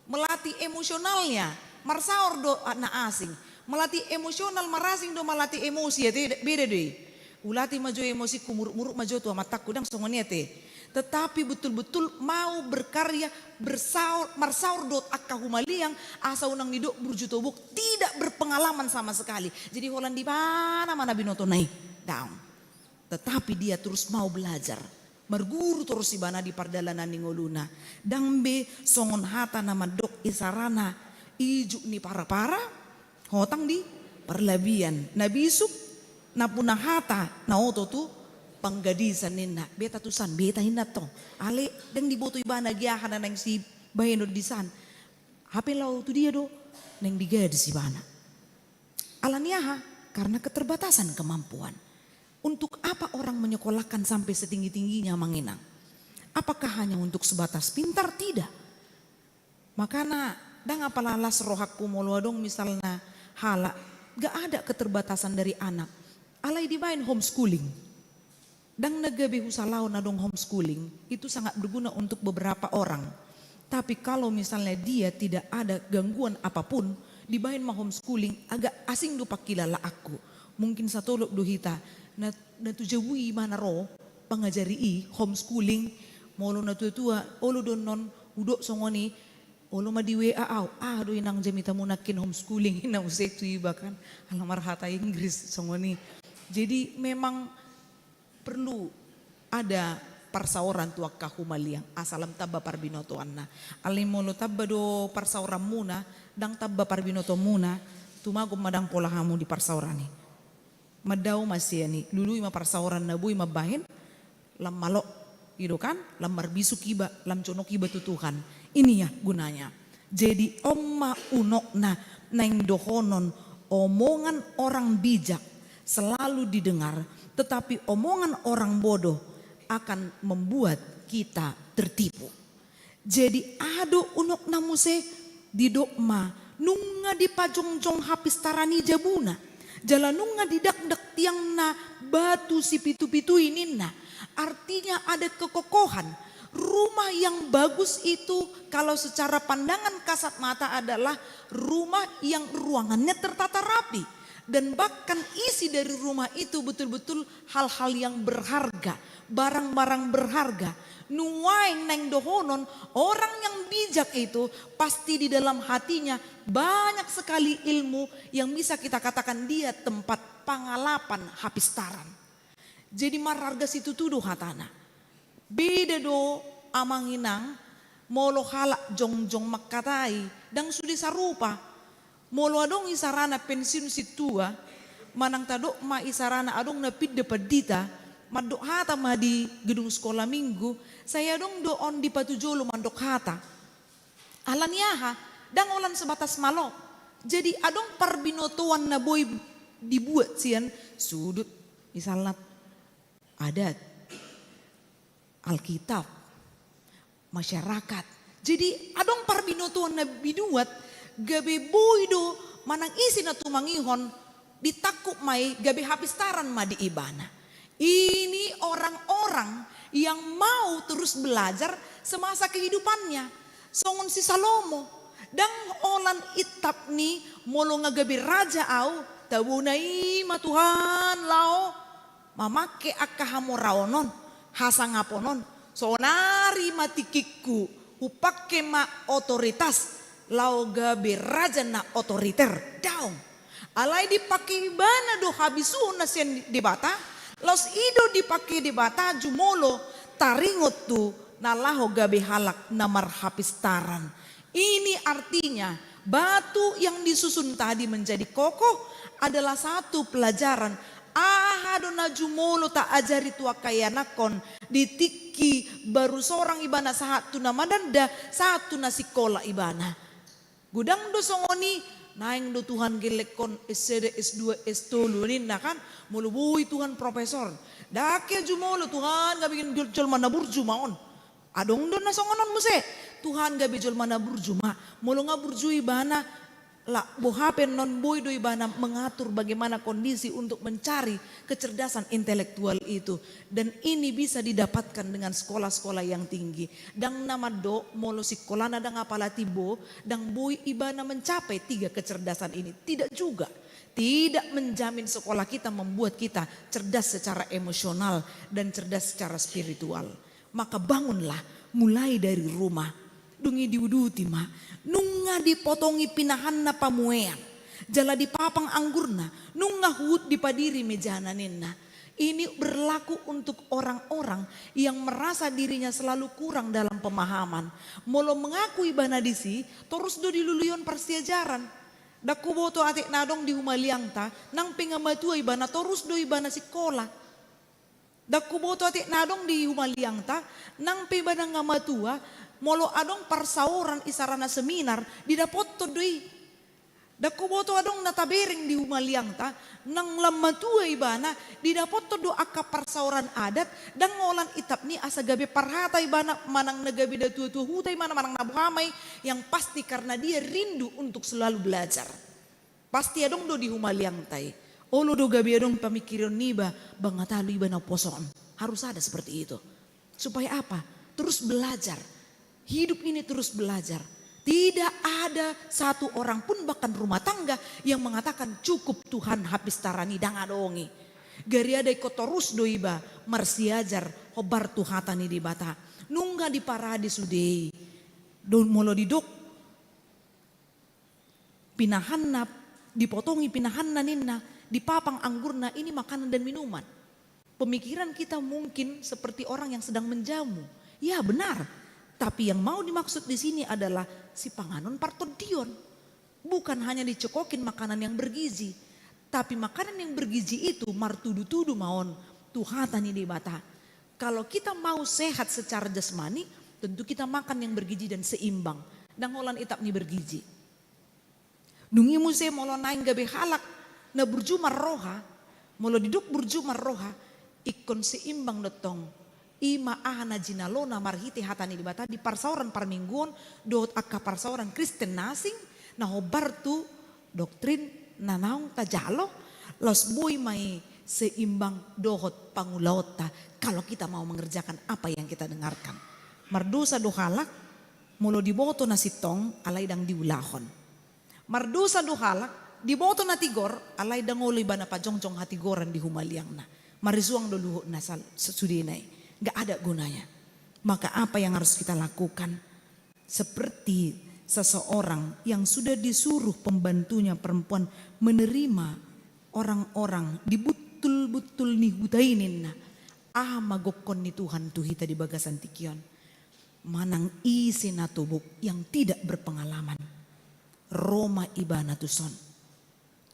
melatih emosionalnya. Marsaor do na asing. Melatih emosional marasing do melatih emosi, ate, beda do i. Hulatih ma jo emosingku, muruk-muruk ma jo tu amantangku, ndang songon i ate. Tetapi betul-betul mau berkarya, bersaor, marsaor dohot angka humaliang, asa unang nidok burju tobok, tidak berpengalaman sama sekali. Jadi holan di mana ma na binotona i? Daong. Tetapi dia terus mau belajar, marguru torus ibana di pardalanan ni ngoluna. Ndang be songon hata na mandok isarana ijuk ni parapara, hotang di parlabian, na bisuk, na puna hata na oto tu panggadisan ninna. Beta tusan, beta inna tong. Alai ndang diboto ibana gia aha na naeng sibahenon di san. Hape laho tu dia do naeng digadis ibana. Ala ni aha? Karena keterbatasan kemampuan. Untuk apa orang menyekolahkan sampai setinggi-tingginya, Amang Inang? Apakah hanya untuk sebatas pintar? Tidak. Makana ndang apala las rohangku molo adong misalna halak, nggak ada keterbatasan dari anak. Alai dibaen homeschooling. Ndang na gabe husalaon adong homeschooling, itu sangat berguna untuk beberapa orang. Tapi kalau misalnya dia tidak ada gangguan apapun, dibaen ma homeschooling, agak asing do pangkilalaanku. Mungkin satolop do hita, na, na tu jabu i ibana ro, pangajari i, homeschooling, molo na tua-tua, olo do annon, hudok songon i, olo ma di W A au, aha do Inang jamita muna nangkin homeschooling, inna muse tu iba kan, ala marhata Inggris songon i. Jadi memang perlu ada parsaoran tu angka humaliang, asa lam tamba parbinotoanna. Alai molo tamba do parsaoranmuna, ndang tamba parbinotomuna, tumagon ma ndang pola hamu di parsaoran i. Mandao ma sian i, lului ma parsaoran na boi mambahen, lam malo, i do kan, lam marbisuk iba, lam jonok iba tu Tuhan. Ini ya gunanya. Jadi on ma unokna, naeng dohonon, omongan orang bijak selalu didengar, tetapi omongan orang bodoh akan membuat kita tertipu. Jadi aha do unokna muse? Didok ma, nunga dipajongjong hapistaran i jabuna, jala nunga didakdak tiangna batu sipitu-pitu i ninna. Artinya ada kekokohan. Rumah yang bagus itu kalau secara pandangan kasat mata adalah rumah yang ruangannya tertata rapi. Dan bahkan isi dari rumah itu betul-betul hal-hal yang berharga, barang-barang berharga. Nuaeng naeng dohonon, orang yang bijak itu pasti di dalam hatinya banyak sekali ilmu yang bisa kita katakan dia tempat pangalapan hapistaran. Jadi marharga situtu do hatana. Beda do Amang Inang, molo halak jongjong mangkatai, ndang sude sarupa. Molo adong isarana pensiun sintua, manang tadok ma isarana adong na pinda pandita, mandok hata ma di gedung sekolah minggu, sai adong do on dipatujolo mandok hata. Ala ni aha? Ndang holan sebatas malo. Jadi adong parbinotoan na boi dibuat sian sudut, misalna adat, Alkitab, masyarakat. Jadi adong parbinotoan na binuat, gabe boi do manang ise na tumangihon, ditangkup ma i, gabe hapistaran ma di ibana. Ini orang-orang yang mau terus belajar semasa kehidupannya. Songon si Salomo, ndang holan intap ni molo nga gabe raja au, tabona i ma Tuhan laho mamangke angka hamoraon on, hasangapon on, sonari ma tingkingku, hupangke ma otoritas, laho gabe raja na otoriter, daong. Alai dipangke ibana do habisuhon na sian Debata, laos i do dipangke Debata jumolo taringot tu na laho gabe halak na marhapistaran. Ini artinya, batu yang disusun tadi menjadi kokoh adalah satu pelajaran. Aha do na jumolo taajari tu angka ianakhon di tingki baru sorang ibana sahat tu na mananda, sahat tu na sikola ibana. Godang do songon i, naeng do Tuhan gellenghon S sada, S dua, S tolu ninna kan, molo boi Tuhan profesor. Ndang jumolo Tuhan gabe jol-, jolma na burju ma on. Adong do na songon on muse. Tuhan gabe jolma na burju ma. Molo nga burju ibana, la boha pe annon boi do ibana mengatur bagaimana kondisi untuk mencari kecerdasan intelektual itu. Dan ini bisa didapatkan dengan sekolah-sekolah yang tinggi. Ndang na mandok molo sikolana ndang apala timbo, ndang boi ibana mencapai tiga kecerdasan ini. Tidak juga. Tidak menjamin sekolah kita membuat kita cerdas secara emosional dan cerdas secara spiritual. Maka bangunlah, mulai dari rumah. Dung i diuduti ma, nunga dipotongi pinahanna pamuean, jala dipapang anggurna, nunga huhut dipadiri mejana ninna. Ini berlaku untuk orang-orang yang merasa dirinya selalu kurang dalam pemahaman. Molo mengaku ibana disi, torus do dilului on parsiajaran. Ndang huboto atik na adong di humaliangta, nang pe nga matua ibana, torus do ibana sikola. Ndang huboto atik na adong di humaliangta, nang pe ibana nga matua, molo adong parsaoran isarana seminar, didapothon do i. Ndang huboto adong na tabereng di humaliangta, nang lam matua ibana, didapothon do angka parsaoran adat, ndang holan itap ni asa gabe parhata ibana, manang na gabe na tua-tua huta ibana, manang na boha ma i, yang pasti karena dia rindu untuk selalu belajar. Pasti adong do di humaliangta i. Olo do gabe adong pamikiron niba, ba nga talu iba na huposo on. Harus ada seperti itu. Supaya apa? Terus belajar. Hidup ini terus belajar. Tidak ada satu orang pun, bahkan rumah tangga, yang mengatakan, "Cukup Tuhan, hapistaran i, ndang adong i." Gariada ingkon torus do iba marsiajar hombar tu hata ni Debata. Nunga diparade sude i. Dung molo didok pinahanna, dipotongi pinahanna ninna, dipapang anggurna, ini makanan dan minuman. Pemikiran kita mungkin seperti orang yang sedang menjamu. Ya, benar. Tapi yang mau dimaksud di sini adalah sipanganon partondion. Bukan hanya dicekokin makanan yang bergizi, tapi makanan yang bergizi itu martudu-tudu ma on tu hata ni Debata. Kalau kita mau sehat secara jasmani, tentu kita makan yang bergizi dan seimbang. Ndang holan itap ni bergizi. Dung i muse molo naeng gabe halak na burju marroha, molo didok burju marroha, ingkon seimbang do tong. I ma aha na jinalona marhite hata ni Debata di parsaoran parmingguon dohot angka parsaoran Kristen na asing, na hombar tu doktrin na naung tajalo, laos boi ma i seimbang dohot pangulaonta, kalau kita mau mengerjakan apa yang kita dengarkan. Mardosa do halak molo diboto na sintong alai ndang diulahon. Mardosa do halak, diboto na tigor, alai ndang olo ibana pajongjong hatigoran di humaliangna. Marisuang do luhutna sal-, sudena i. Nggak ada gunanya. Maka apa yang harus kita lakukan? Seperti seseorang yang sudah disuruh pembantunya perempuan menerima orang-orang di butul-butul ni huta i ninna. Aha ma gokhon ni Tuhan tu hita di bagasan tingki on? Manang ise na tobuk yang tidak berpengalaman, ro ma ibana tuson.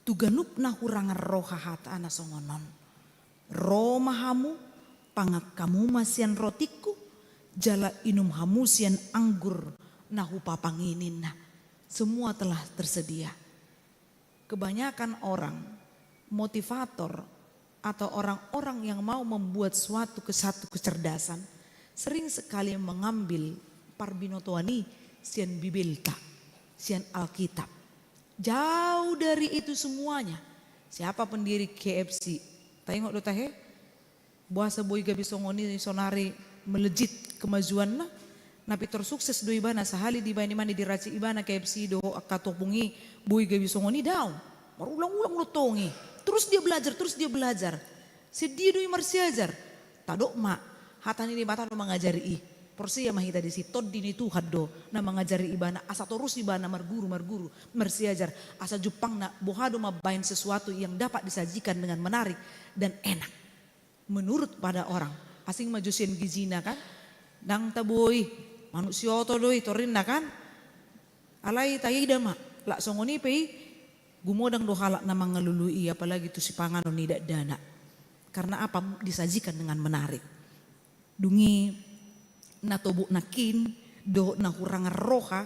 Tu ganup na hurangan roha hata na songon on. Ro ma hamu, pangan hamu ma sian rotingku, jala inum hamu sian anggur na hupapang i ninna. Semua telah tersedia. Kebanyakan orang, motivator, atau orang-orang yang mau membuat suatu ke satu kecerdasan, sering sekali mengambil parbinotoan i sian Bibelta, sian Alkitab. Jauh dari itu semuanya. Siapa pendiri K F C? Taingot do tahe? Boasa boi gabe songon i sonari melejit kemajuanna? Na pintor sukses do ibana, sahali dibaen ibana, diracik ibana K F C dohot angka topung i, boi gabe songon i? Daong. Marulang-ulang do tong i. Terus dia belajar, terus dia belajar. Sian dia do i marsiajar? Tadok ma, hata ni Debata do mangajari i. Porsea ma hita disi, Tondi ni Tuhan do na mangajari ibana, asa torus ibana marguru, marguru, marsiajar, asa jumpangna boha do mambaen sesuatu yang dapat disajikan dengan menarik dan enak menurut pada orang. Asing ma jo sian gizina kan, ndang tabo i, manuk sioto do i torinna kan. Alai taida ma, lak songon i pe i, gumodang do halak na mangalului i, apalagi tu sipanganon ni dakdanak. Karena apa? Disajikan dengan menarik. Dung i na tobuk nangkin dohot na hurangan roha.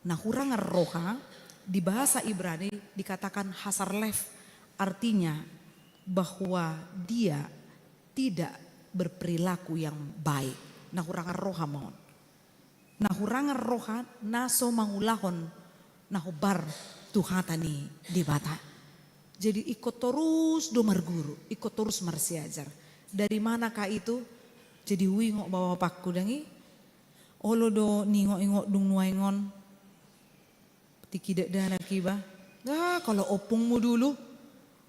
Na hurangan roha, di bahasa Ibrani dikatakan hasar lev, artinya bahwa dia tidak berperilaku yang baik. Na hurangan roha ma on. Na hurangan roha na so mangulahon na hombar tu hata ni Debata. Jadi ingkon torus do marguru, ingkon torus marsiajar. Dari manakah itu? Jadi huingot bapakku dang i. Olo do niingot-ingot dung nuaeng on. Tingki dakdanak iba. Ah, kalau ompungmu dulu,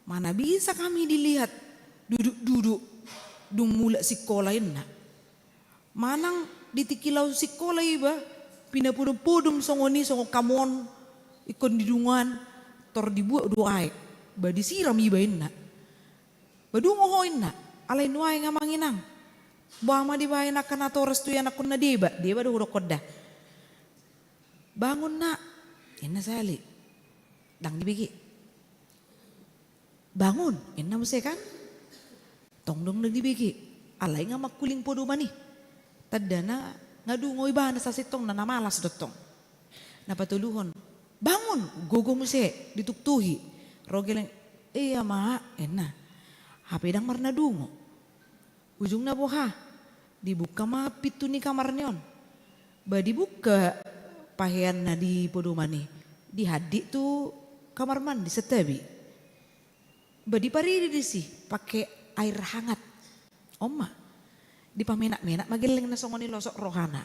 mana bisa kami dilihat duduk-duduk dung mulak sikola inna. Manang di tingki laho sikola iba, pinapodom-podom songon i, songon hamu on, ingkon di dungoan, tor dibuat do aek, ba disiram iba inna. Ba dungo ho inna, alai nuaeng amang inang. Boha ma dibaen angka natoras tu ianakkon na deba, deba do hudokkon da. Bangun nak, inna sali. Ndang dibege. Bangun, inna muse kan. Tong dong ndang dibege. Alai nga mangkuling podoman i. Tandana nga dungo ibana sasintongna na malas do tong. Na patoluhon, bangun, gogo muse, dituktuhi. Ro gelleng, iya ma, inna. Hape ndang marnadungo. Ujungna boha? Dibuka ma pintu ni kamarna on. Ba dibuka paheanna di podoman i. Dihandik tu kamar mandi santabi. Ba diparidi disi pake air hangat. On ma. Dipamenak-menak ma gellengna songon i losok rohana.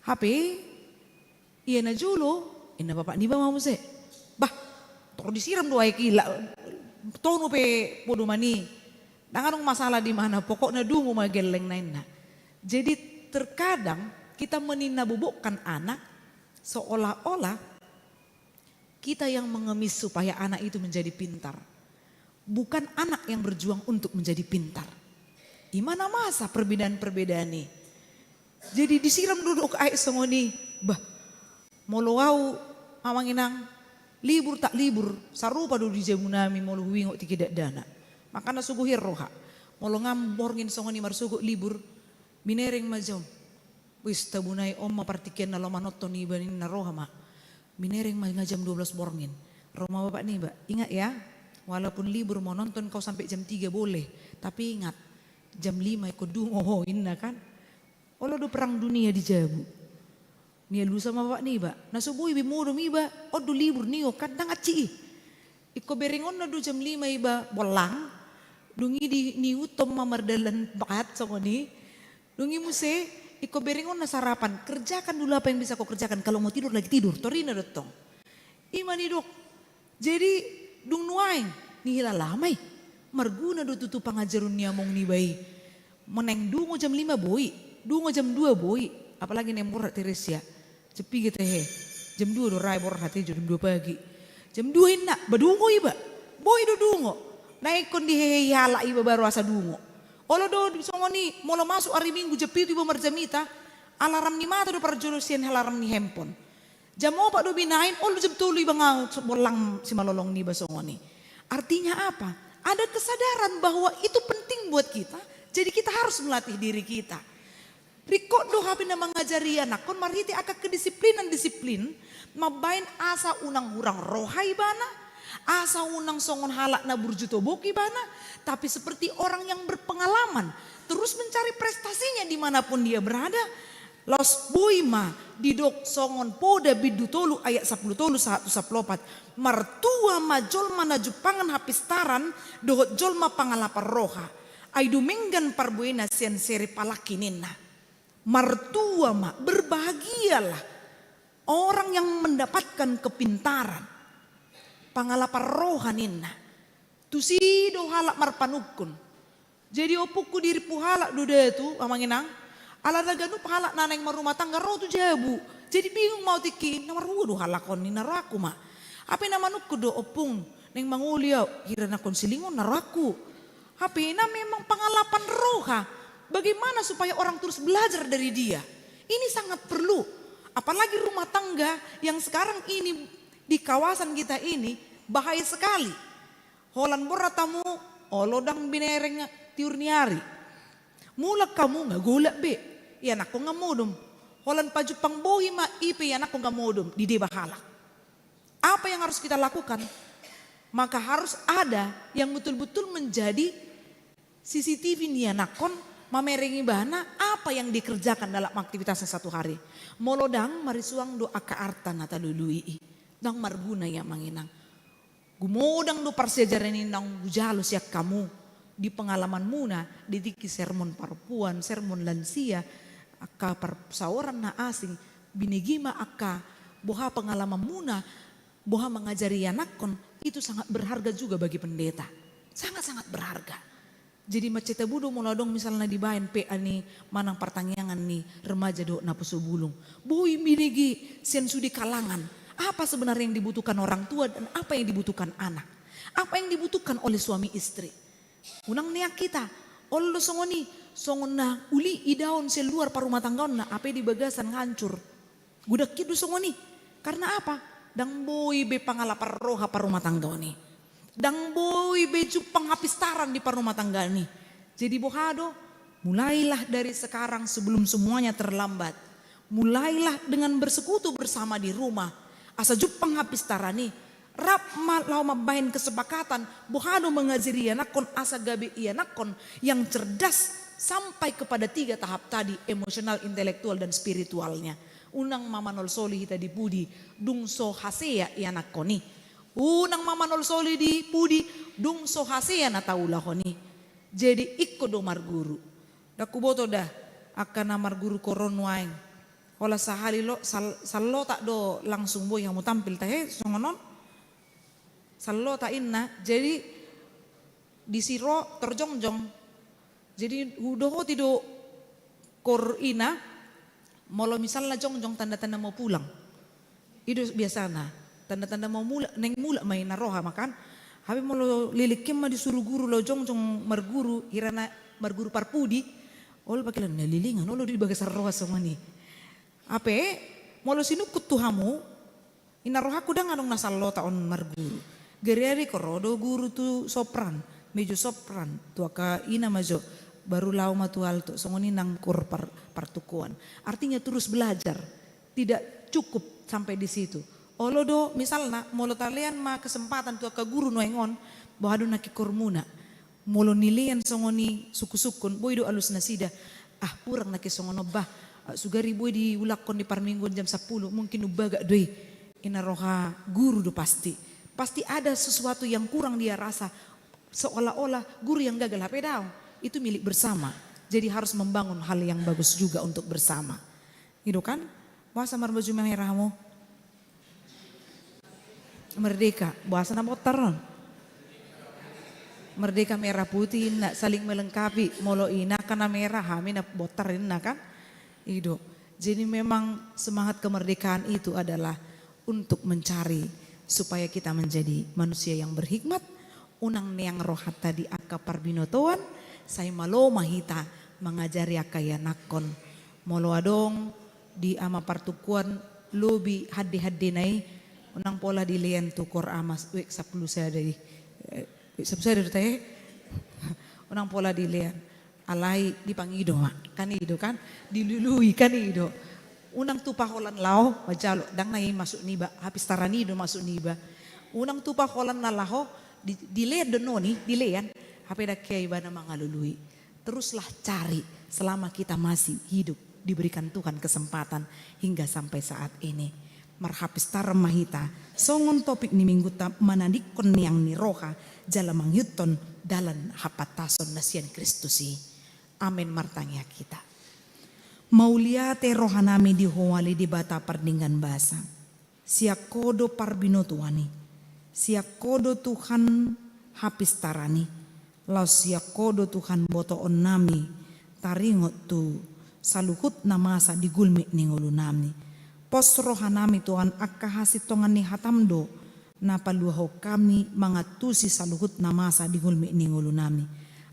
Hape ia na jolo, inna bapak niba ma muse. Bah, tor disiram do aek i la, tonu pe podoman i. Ndang adong masalah di mana, pokokna dungo ma gellengna inna. Jadi terkadang kita meninabobokkan anak seolah-olah kita yang mengemis supaya anak itu menjadi pintar. Bukan anak yang berjuang untuk menjadi pintar. Ima na masa perbedaan-perbedaan i. Jadi disiram do dok aek songon i. Bah, molo au amang inang, libur tak libur, sarupa do di jabu nami molo huingot tingki dakdanak. Makana so gohi roha. Molo ngam borngin songon i marsogot libur, binereng ma jam. Wis, tabunai on ma partingkian na laho manonton iba ninna roha ma. Binereng ma nga jam dua belas borngin. Ro ma bapak niba, ingat ya, walaupun libur mau nonton kau sampai jam tiga boleh, tapi ingat, jam lima ingkon dungo ho inna kan. Olo do perang dunia di jabu. Nialusan ma bapak niba, na so boi be modom iba, on do libur nion kan, ndang aci i. Ingkon berengonna do jam lima iba bollang, dung i di, niuthon ma mardalan pat songon i, dung i muse, ingkon berengonna sarapan, kerjakan dulu apa yang bisa kau kerjakan, kalau mau tidur lagi tidur, torina do tong. Ima nidok. Jadi, dung nuaeng, nihilala ma i. Marguna do tutu pangajarun ni among niba i. Naeng dungo jam lima boi, dungo jam dua boi, apalagi naeng borhat Teresia. Jam piga tehe? Jam dua do ra i borhat i, jam dua pagi. Jam dua inna, ba dungo iba. Boi do dungo. Na ingkon dihehei halak iba baru asa dungo. Olo do songon i, molo masuk ari Minggu jam pitu iba marjamita, alarm ni mata do parjolo sian alarm ni handphone. Jam opat do binaen, olo jam tolu iba nga bollang simalolong niba songon i. Artinya apa? Ada kesadaran bahwa itu penting buat kita, jadi kita harus melatih diri kita. Ringkot do hape na mangajari anakkon marhite angka kedisiplinan-disiplin, mambaen asa unang hurang roha ibana, asa unang songon halak na burju tobok ibana, tapi seperti orang yang berpengalaman, terus mencari prestasinya di mana pun dia berada. Laos boi ma didok songon Poda bindu tolu ayat sampulu tolu sahat tu sampulu opat, martua ma jolma na jumpangan hapistaran dohot jolma pangalapan roha. Ai dumenggan parbuena sian sere palangki ninna. Martua ma, berbahagialah orang yang mendapatkan kepintaran, pangalapan roha ninna. Tusi do halak marpanungkun. Jadi ompungku dirimpu halak do da tu amang inang. Ala na ganup halak na naeng marrumah tangga ro tu jabu. Jadi bingung ma au tingki, na marhua do halak on ninna, rohangku ma. Hape na manungkun do, ompung, naeng mangoli au, hira na konseling on na rohangku. Hape na memang pangalapan roha. Bagaimana supaya orang terus belajar dari dia? Ini sangat perlu. Apalagi rumah tangga yang sekarang ini di kawasan kita ini bahaya sekali. Holan borhat hamu, olo ndang binereng tiur ni ari. Mulak hamu nga golap be, ianakkon nga modom. Holan pajumpang bohi ma, i pe ianakkon nga modom, dideba halak. Apa yang harus kita lakukan? Maka harus ada yang betul-betul menjadi C C T V ni ianakkon, mamereng ibana apa yang dikerjakan dalam aktivitasnya satu hari. Molo ndang, marisuang do angka arta na talului i. Ndang marguna i amang inang. Gumodang do parsiajaran i naung hujalo sian hamu di pengalamanmuna, di tingki sermon parempuan, sermon lansia, angka parsaoran na asing, binege ma angka boha pengalamanmuna, boha mangajari ianakkon, itu sangat berharga juga bagi pendeta. Sangat-sangat berharga. Jadi mansai tabo do molo adong misalna dibaen P A ni manang partangiangan ni remaja dohot naposo bulung. Boi binege sian sude kalangan. Apa sebenarnya yang dibutuhkan orang tua dan apa yang dibutuhkan anak? Apa yang dibutuhkan oleh suami istri? Unang neang hita, olo songon i, songon na uli idaon sian luar parumatanggaonna, hape di bagasan hancur. Godang hian do songon i. Karna apa? Ndang boi be pangalapan roha parumatanggaon i. Ndang boi be jumpang hapistaran di parumatanggaon i. Jadi boha do? Mulailah dari sekarang sebelum semuanya terlambat. Mulailah dengan bersekutu bersama di rumah. Asa jumpang hapistaran i. Rap ma laho mambahen kesepakatan, boha do mangajari ianakhon asa gabe ianakhon yang cerdas sampai kepada tiga tahap tadi, emosional, intelektual, dan spiritualnya. Unang ma manolsoli hita di pudi, dung so hasea ianakhon i. Unang ma manolsoli di pudi, dung so hasea na taulahon i. Jadi ingkon do marguru. Ndang huboto da, angka na marguru koron nuaeng. Holan sahali lo, sal-, sallotak do langsung boi hamu tampil tahe, songon on. Sallotak inna, jadi disi ro tor jongjong. Jadi hudohoti do kor ina, molo misalna jongjong tanda-tanda mau pulang. I do biasana, tanda-tanda mau mulak, naeng mulak ma i na roha ma kan. Hape molo leleng hian ma disuru guru laho jongjong marguru, hira na marguru parpudi, olo pakilan na lelengan, olo do di bagasan roha songon i. Hape molo sinungkun tu hamu, i na rohangku ndang adong na sallotak on marguru. Gariari kor ro do guru tu sopran, mezzo sopran, tu angka ina ma jo, baru laho ma tu alto, songon i nang kor par-, partungkoan. Artinya terus belajar. Tidak cukup sampai di situ. Olo do, misalna, molo talean ma kesempatan tu angka guru nuaeng on, boha do nangkin kormuna. Molo nilean songon i sungkun-sungkun, boi do alus nasida. Ah, hurang nangkin songon on bah. Ah, sugari boi diulakhon di parmingguan jam sampulu, mungkin umbagak do i. I na roha guru do pasti. Pasti ada sesuatu yang kurang dia rasa. Seolah-olah guru yang gagal, hape daong. Itu milik bersama. Jadi harus membangun hal yang bagus juga untuk bersama. I do kan? Boasa marbaju merah hamu? Merdeka. Boasa na bontar on? Merdeka merah putih inna, saling melengkapi. Molo ina angka na merah, hami na bontar inna kan? I do. Jadi memang semangat kemerdekaan itu adalah untuk mencari supaya kita menjadi manusia yang berhikmat, unang neang rohanta di angka parbinotoan, sai malo ma hita mangajari angka ianakhon. Molo adong di ama partungkoan lobi hande-handena i, unang pola dilean tu kor ama wek sampulu sada i. Eh, wek sampulu sada do tahe. Unang pola dilean. Alai dipangido ma, kan i do kan, dilului kan i do. Unang tupa holan laho, manjalo, ndang na i maksud niba, hapistaran i do maksud niba. Unang tupa holan na laho, di-, dilean do noni, dilean, hape ndang hea ibana mangalului. Teruslah cari selama kita masih hidup, diberikan Tuhan kesempatan hingga sampai saat ini. Marhapistaran ma hita, songon topik ni minggunta manadingkon neang ni roha, jala mangihuthon dalan hapantason na sian Kristus i. Amen, martangiang hita. Mauliate rohanami di Ho ale Debata pardenggan basa. Sian Ho do parbinotoan i. Sian Ho do Tuhan hapistaran i. Laos sian Ho do Tuhan botoonnami taringot tu saluhut na masa di gulmit ni ngolunami. Pos rohanami Tuhan angka hasintongan ni hatam do na paluahon hami mangantusi saluhut na masa di gulmit ni ngolunami.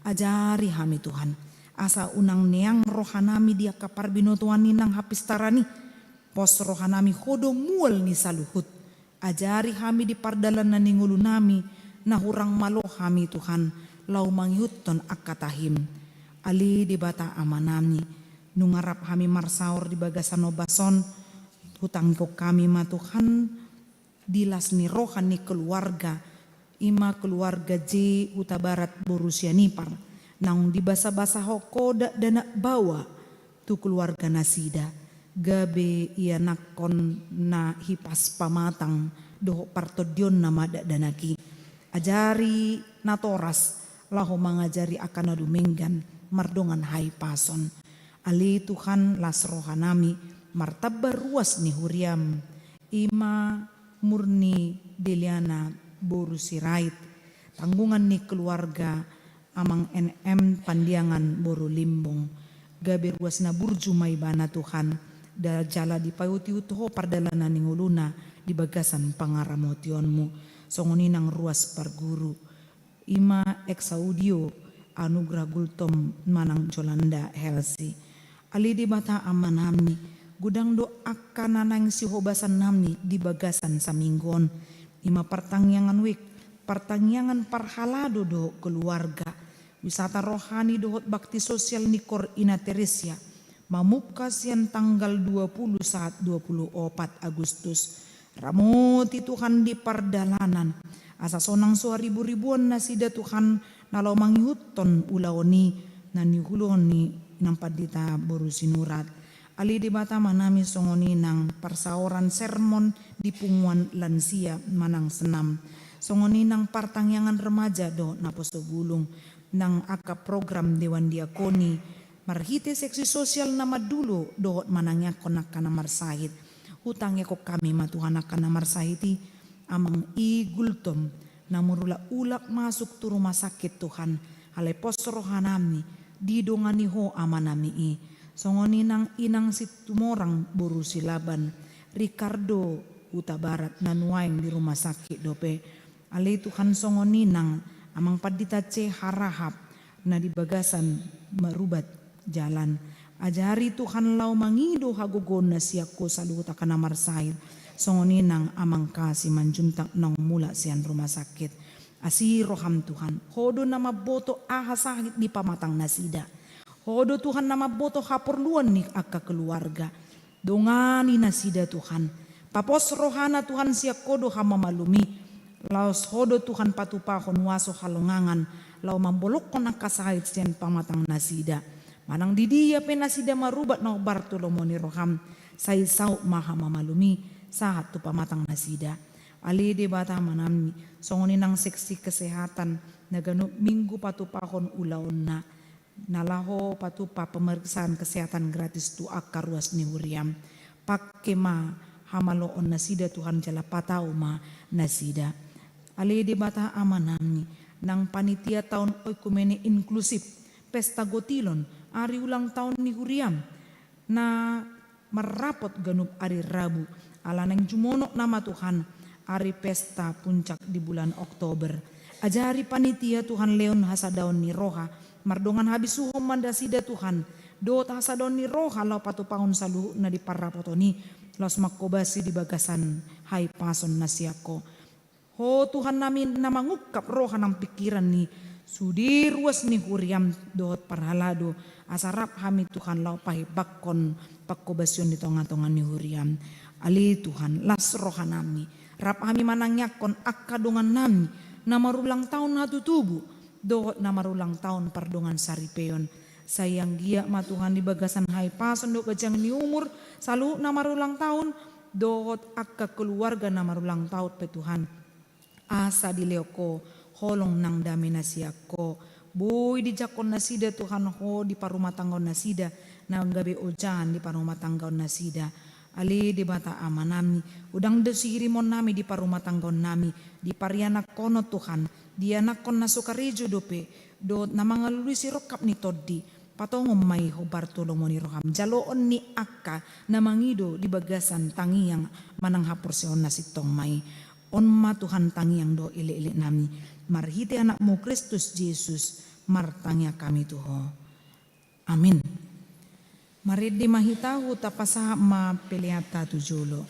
Ajari hami Tuhan, asa unang neang rohanami di angka parbinotoan i nang hapistaran i. Pos rohanami Ho do mual ni saluhut. Ajari hami di pardalanan ni ngolunami, na hurang malo hami Tuhan, laho mangihuthon angka tahim. Ale Debata Amanami, nunga rap hami marsaor di bagasan ombas on, hutangihon hami ma Tuhan, di las ni roha ni keluarga, i ma keluarga J Hutabarat boru Sianipar, naung dibasabasahon Ho dakdanak baoa tu keluarga nasida, gabe ianakhon na hipas pamatang dohot partondionna ma dakdanak i. Ajari natoras laho mangajari angka na dumenggan mardongan hahipason. Ale Tuhan, las rohanami, martamba ruas ni huriam, i ma Murni Deliana boru Sirait, tanggungan ni keluarga Amang N M Pandiangan boru Limbong, gabe ruas na burju ma ibana Tuhan, da jala dipaihutihut Ho pardalanan ni ngoluna di bagasan pangaramotionmu, songon i nang ruas parguru. I ma ex audio Anugrah Gultom manang Jolanda Helsi. Ale Debata Amanami, godang do angka na naeng sihobasannami di bagasan saminggu on. I ma partangiangan wijk, partangiangan parhalado dohot keluarga, wisata rohani dohot bakti sosial ni Kor Ina Teresia, mamungka sian tanggal dua pulu sahat dua pulu opat Agustus. Ramoti Tuhan di pardalanan, asa sonang so hariburibuan nasida Tuhan na laho mangihuthon ulaon i na niulahon ni inang pandita boru Sinurat. Ale Debata Amanami, songon i nang parsaoran sermon di punguan lansia manang senam, songon i nang partangiangan remaja dohot naposobulung, nang angka program dewan diakoni, marhite seksi sosial na mandulo dohot manangiangkon angka na marsahit. Hutangiangkon hami ma Tuhan angka na marsahit i, Amang, i Gultom, na marulak-ulak masuk tu rumah sakit Tuhan, alai pos rohanami, didongani Ho Amanami i. Songon i nang inang Situmorang boru Silaban, Ricardo Hutabarat na nuaeng di rumah sakit dope. Ale Tuhan, songon i nang Amang Pandita C Harahap na di bagasan marubat jalan. Ajari Tuhan laho mangido hagogoon na sian Ho saluhut angka na marsahit. Songon i nang Amang Kasi Manjuntak naung mulak sian rumah sakit. Asi roham Tuhan, Ho do na mamboto aha sahit ni pamatang nasida. Ho do Tuhan na mamboto haporluan ni angka keluarga. Dongani nasida Tuhan. Papos rohana Tuhan, sian Ho do hamamalum i. Laos Ho do Tuhan patupahon huaso halongangan laho mambolongkon angka sahit sian pamatang nasida. Manang di dia pe nasida marubat na hombar tu lomo ni roham, sai saut ma hamamalum i sahat tu pamatang nasida. Ale Debata Amanami, songon i nang seksi kesehatan na ganup minggu patupahon ulaonna, na laho patupa pemeriksaan kesehatan gratis tu angka ruas ni huriam. Pangke ma hamaloon nasida Tuhan, jala patau ma nasida. Ale Debata Amanami, nang panitia taon oikumene inklusif, pesta gotilon, ari ulang taon ni huriam, na marrapot ganup ari Rabu, ala naeng jumonok nama Tuhan, ari pesta puncak di bulan Oktober. Ajari panitia Tuhan lehon hasadaon ni roha, mardongan habisuhon ma nasida Tuhan, dohot hasadaon ni roha laho patupahon saluhutna di parrapoton i, laos manghobasi di bagasan hahipason na sian Ho. Ho Tuhannami na mangungkap roha nang pingkiran ni sude ruas ni huriam dohot parhalado, asa rap hami Tuhan laho pahebakkon panghobasion di tongatonga ni huriam. Ale Tuhan, las rohanami, rap hami manangiangkon angka dongannami na marulang taon hatutubu dohot na marulang taon pardongan saripeon. Sai anggiat ma Tuhan di bagasan hahipason dohot ganjang ni umur saluhut na marulang taon, dohot angka keluarga na marulang taon pe Tuhan, asa dilehon Ho holong nang dame na sian Ho. Boi dijangkon nasida Tuhan Ho di parumatanggaon nasida, nang gabe ojahan di parumatanggaon nasida. Ale Debata Amanami, godang do sihirimonnami di parumatanggaonnami, di parianakhonon Tuhan, di anakhon na so karejo dope, dohot na mangalului sirongkap ni tondi, patongon ma i hombar tu lomo ni roham, jaloon ni angka na mangido di bagasan tangiang manang haporseaon na sintong ma i. On ma Tuhan tangiang dohot elekeleknami, marhite Anakmu Kristus Jesus martangiang hami tu Ho. Amin. Marende ma hita, huta pasahat ma peleanta tu jolo.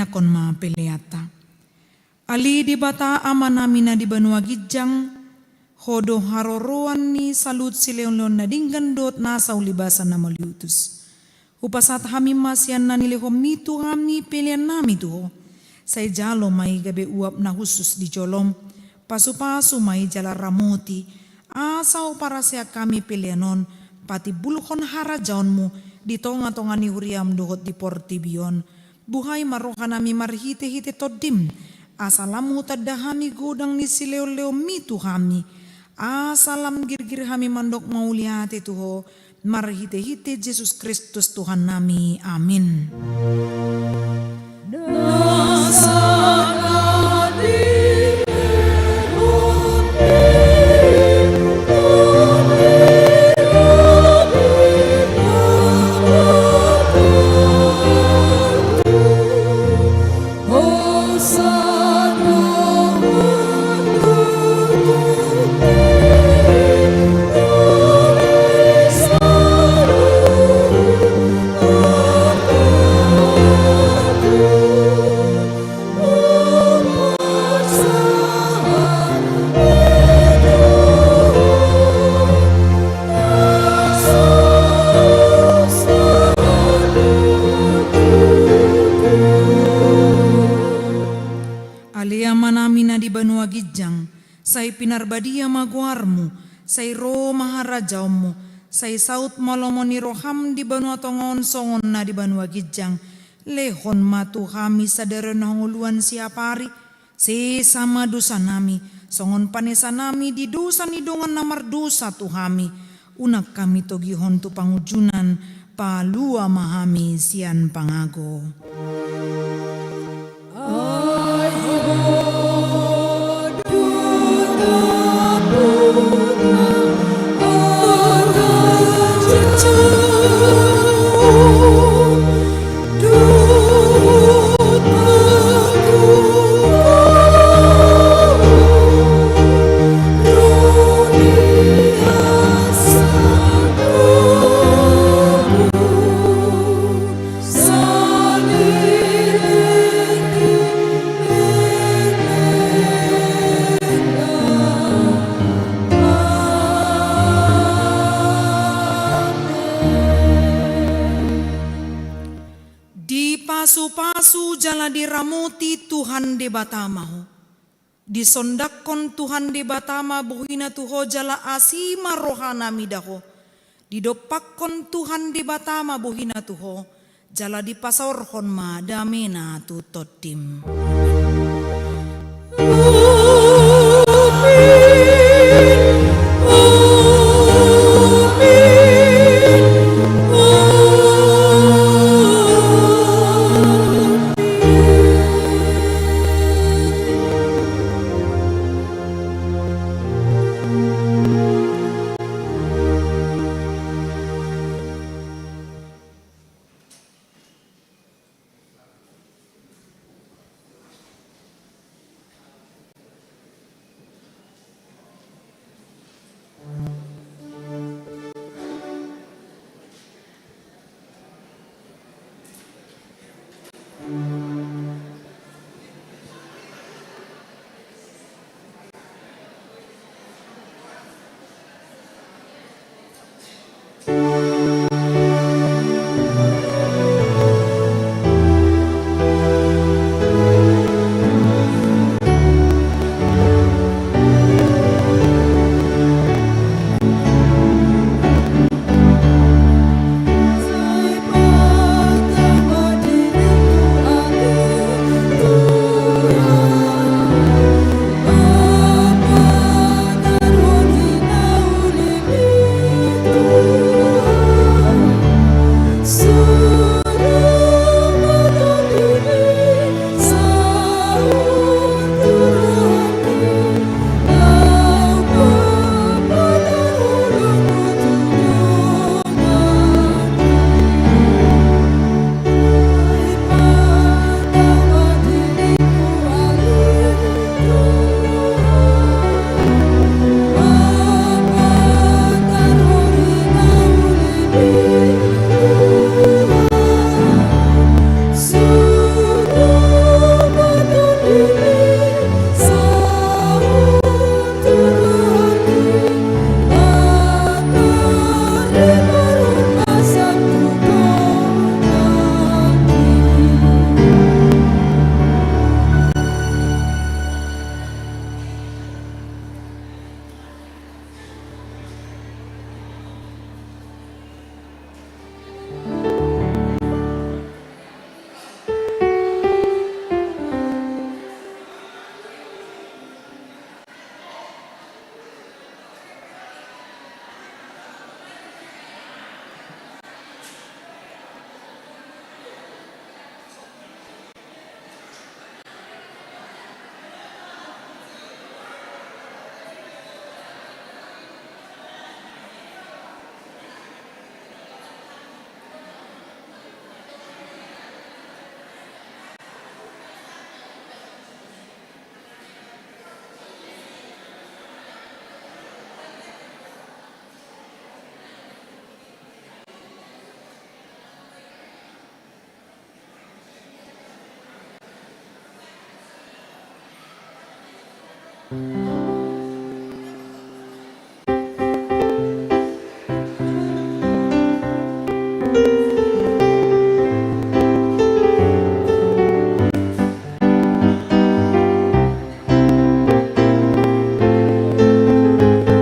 Tangiangkon ma peleanta. Ale Debata Amanami na di banua ginjang, Ho do haroroan ni saluhut silehonlehon na denggan dohot nasa ulibasan na mauliutus. Hupasahat hami ma sian na nilehonMi tu hami peleannami tu Ho. Sai jalo ma i gabe uap na hushus di jolom. Pasupasu ma i jala ramoti, asa huparasehon hami pelean on patimbulhon harajaonMu di tongatonga ni huriaM dohot di portibi on. Buhai ma rohanami marhitehite TondiM, asa lam hutanda hami godang ni silehonlehonMi tu hami, asa lam girgir hami mandok mauliate tu Ho, marhitehite Jesus Kristus Tuhannami. Amin. Ale Amanami na di banua ginjang, sai pinarbadia ma goarMu, sai ro ma harajaonMu, sai saut ma lomo ni rohaM di banua tonga on songon na di banua ginjang. Lehon ma tu hami sadari on hangoluan siapari, sesa ma dosanami, songon panesanami di dosa ni dongan na mardosa tu hami. Unang hami togihon tu pangunjunan, palua ma hami sian pangago. Dipasupasu jala diramoti Tuhan Debata ma ho. Disondangkon Tuhan Debata ma bohiNa tu ho jala asi ma rohaNa mida ho. Didompakkon Tuhan Debata ma bohiNa tu ho, jala dipasaorhon ma dameNa tu tondim.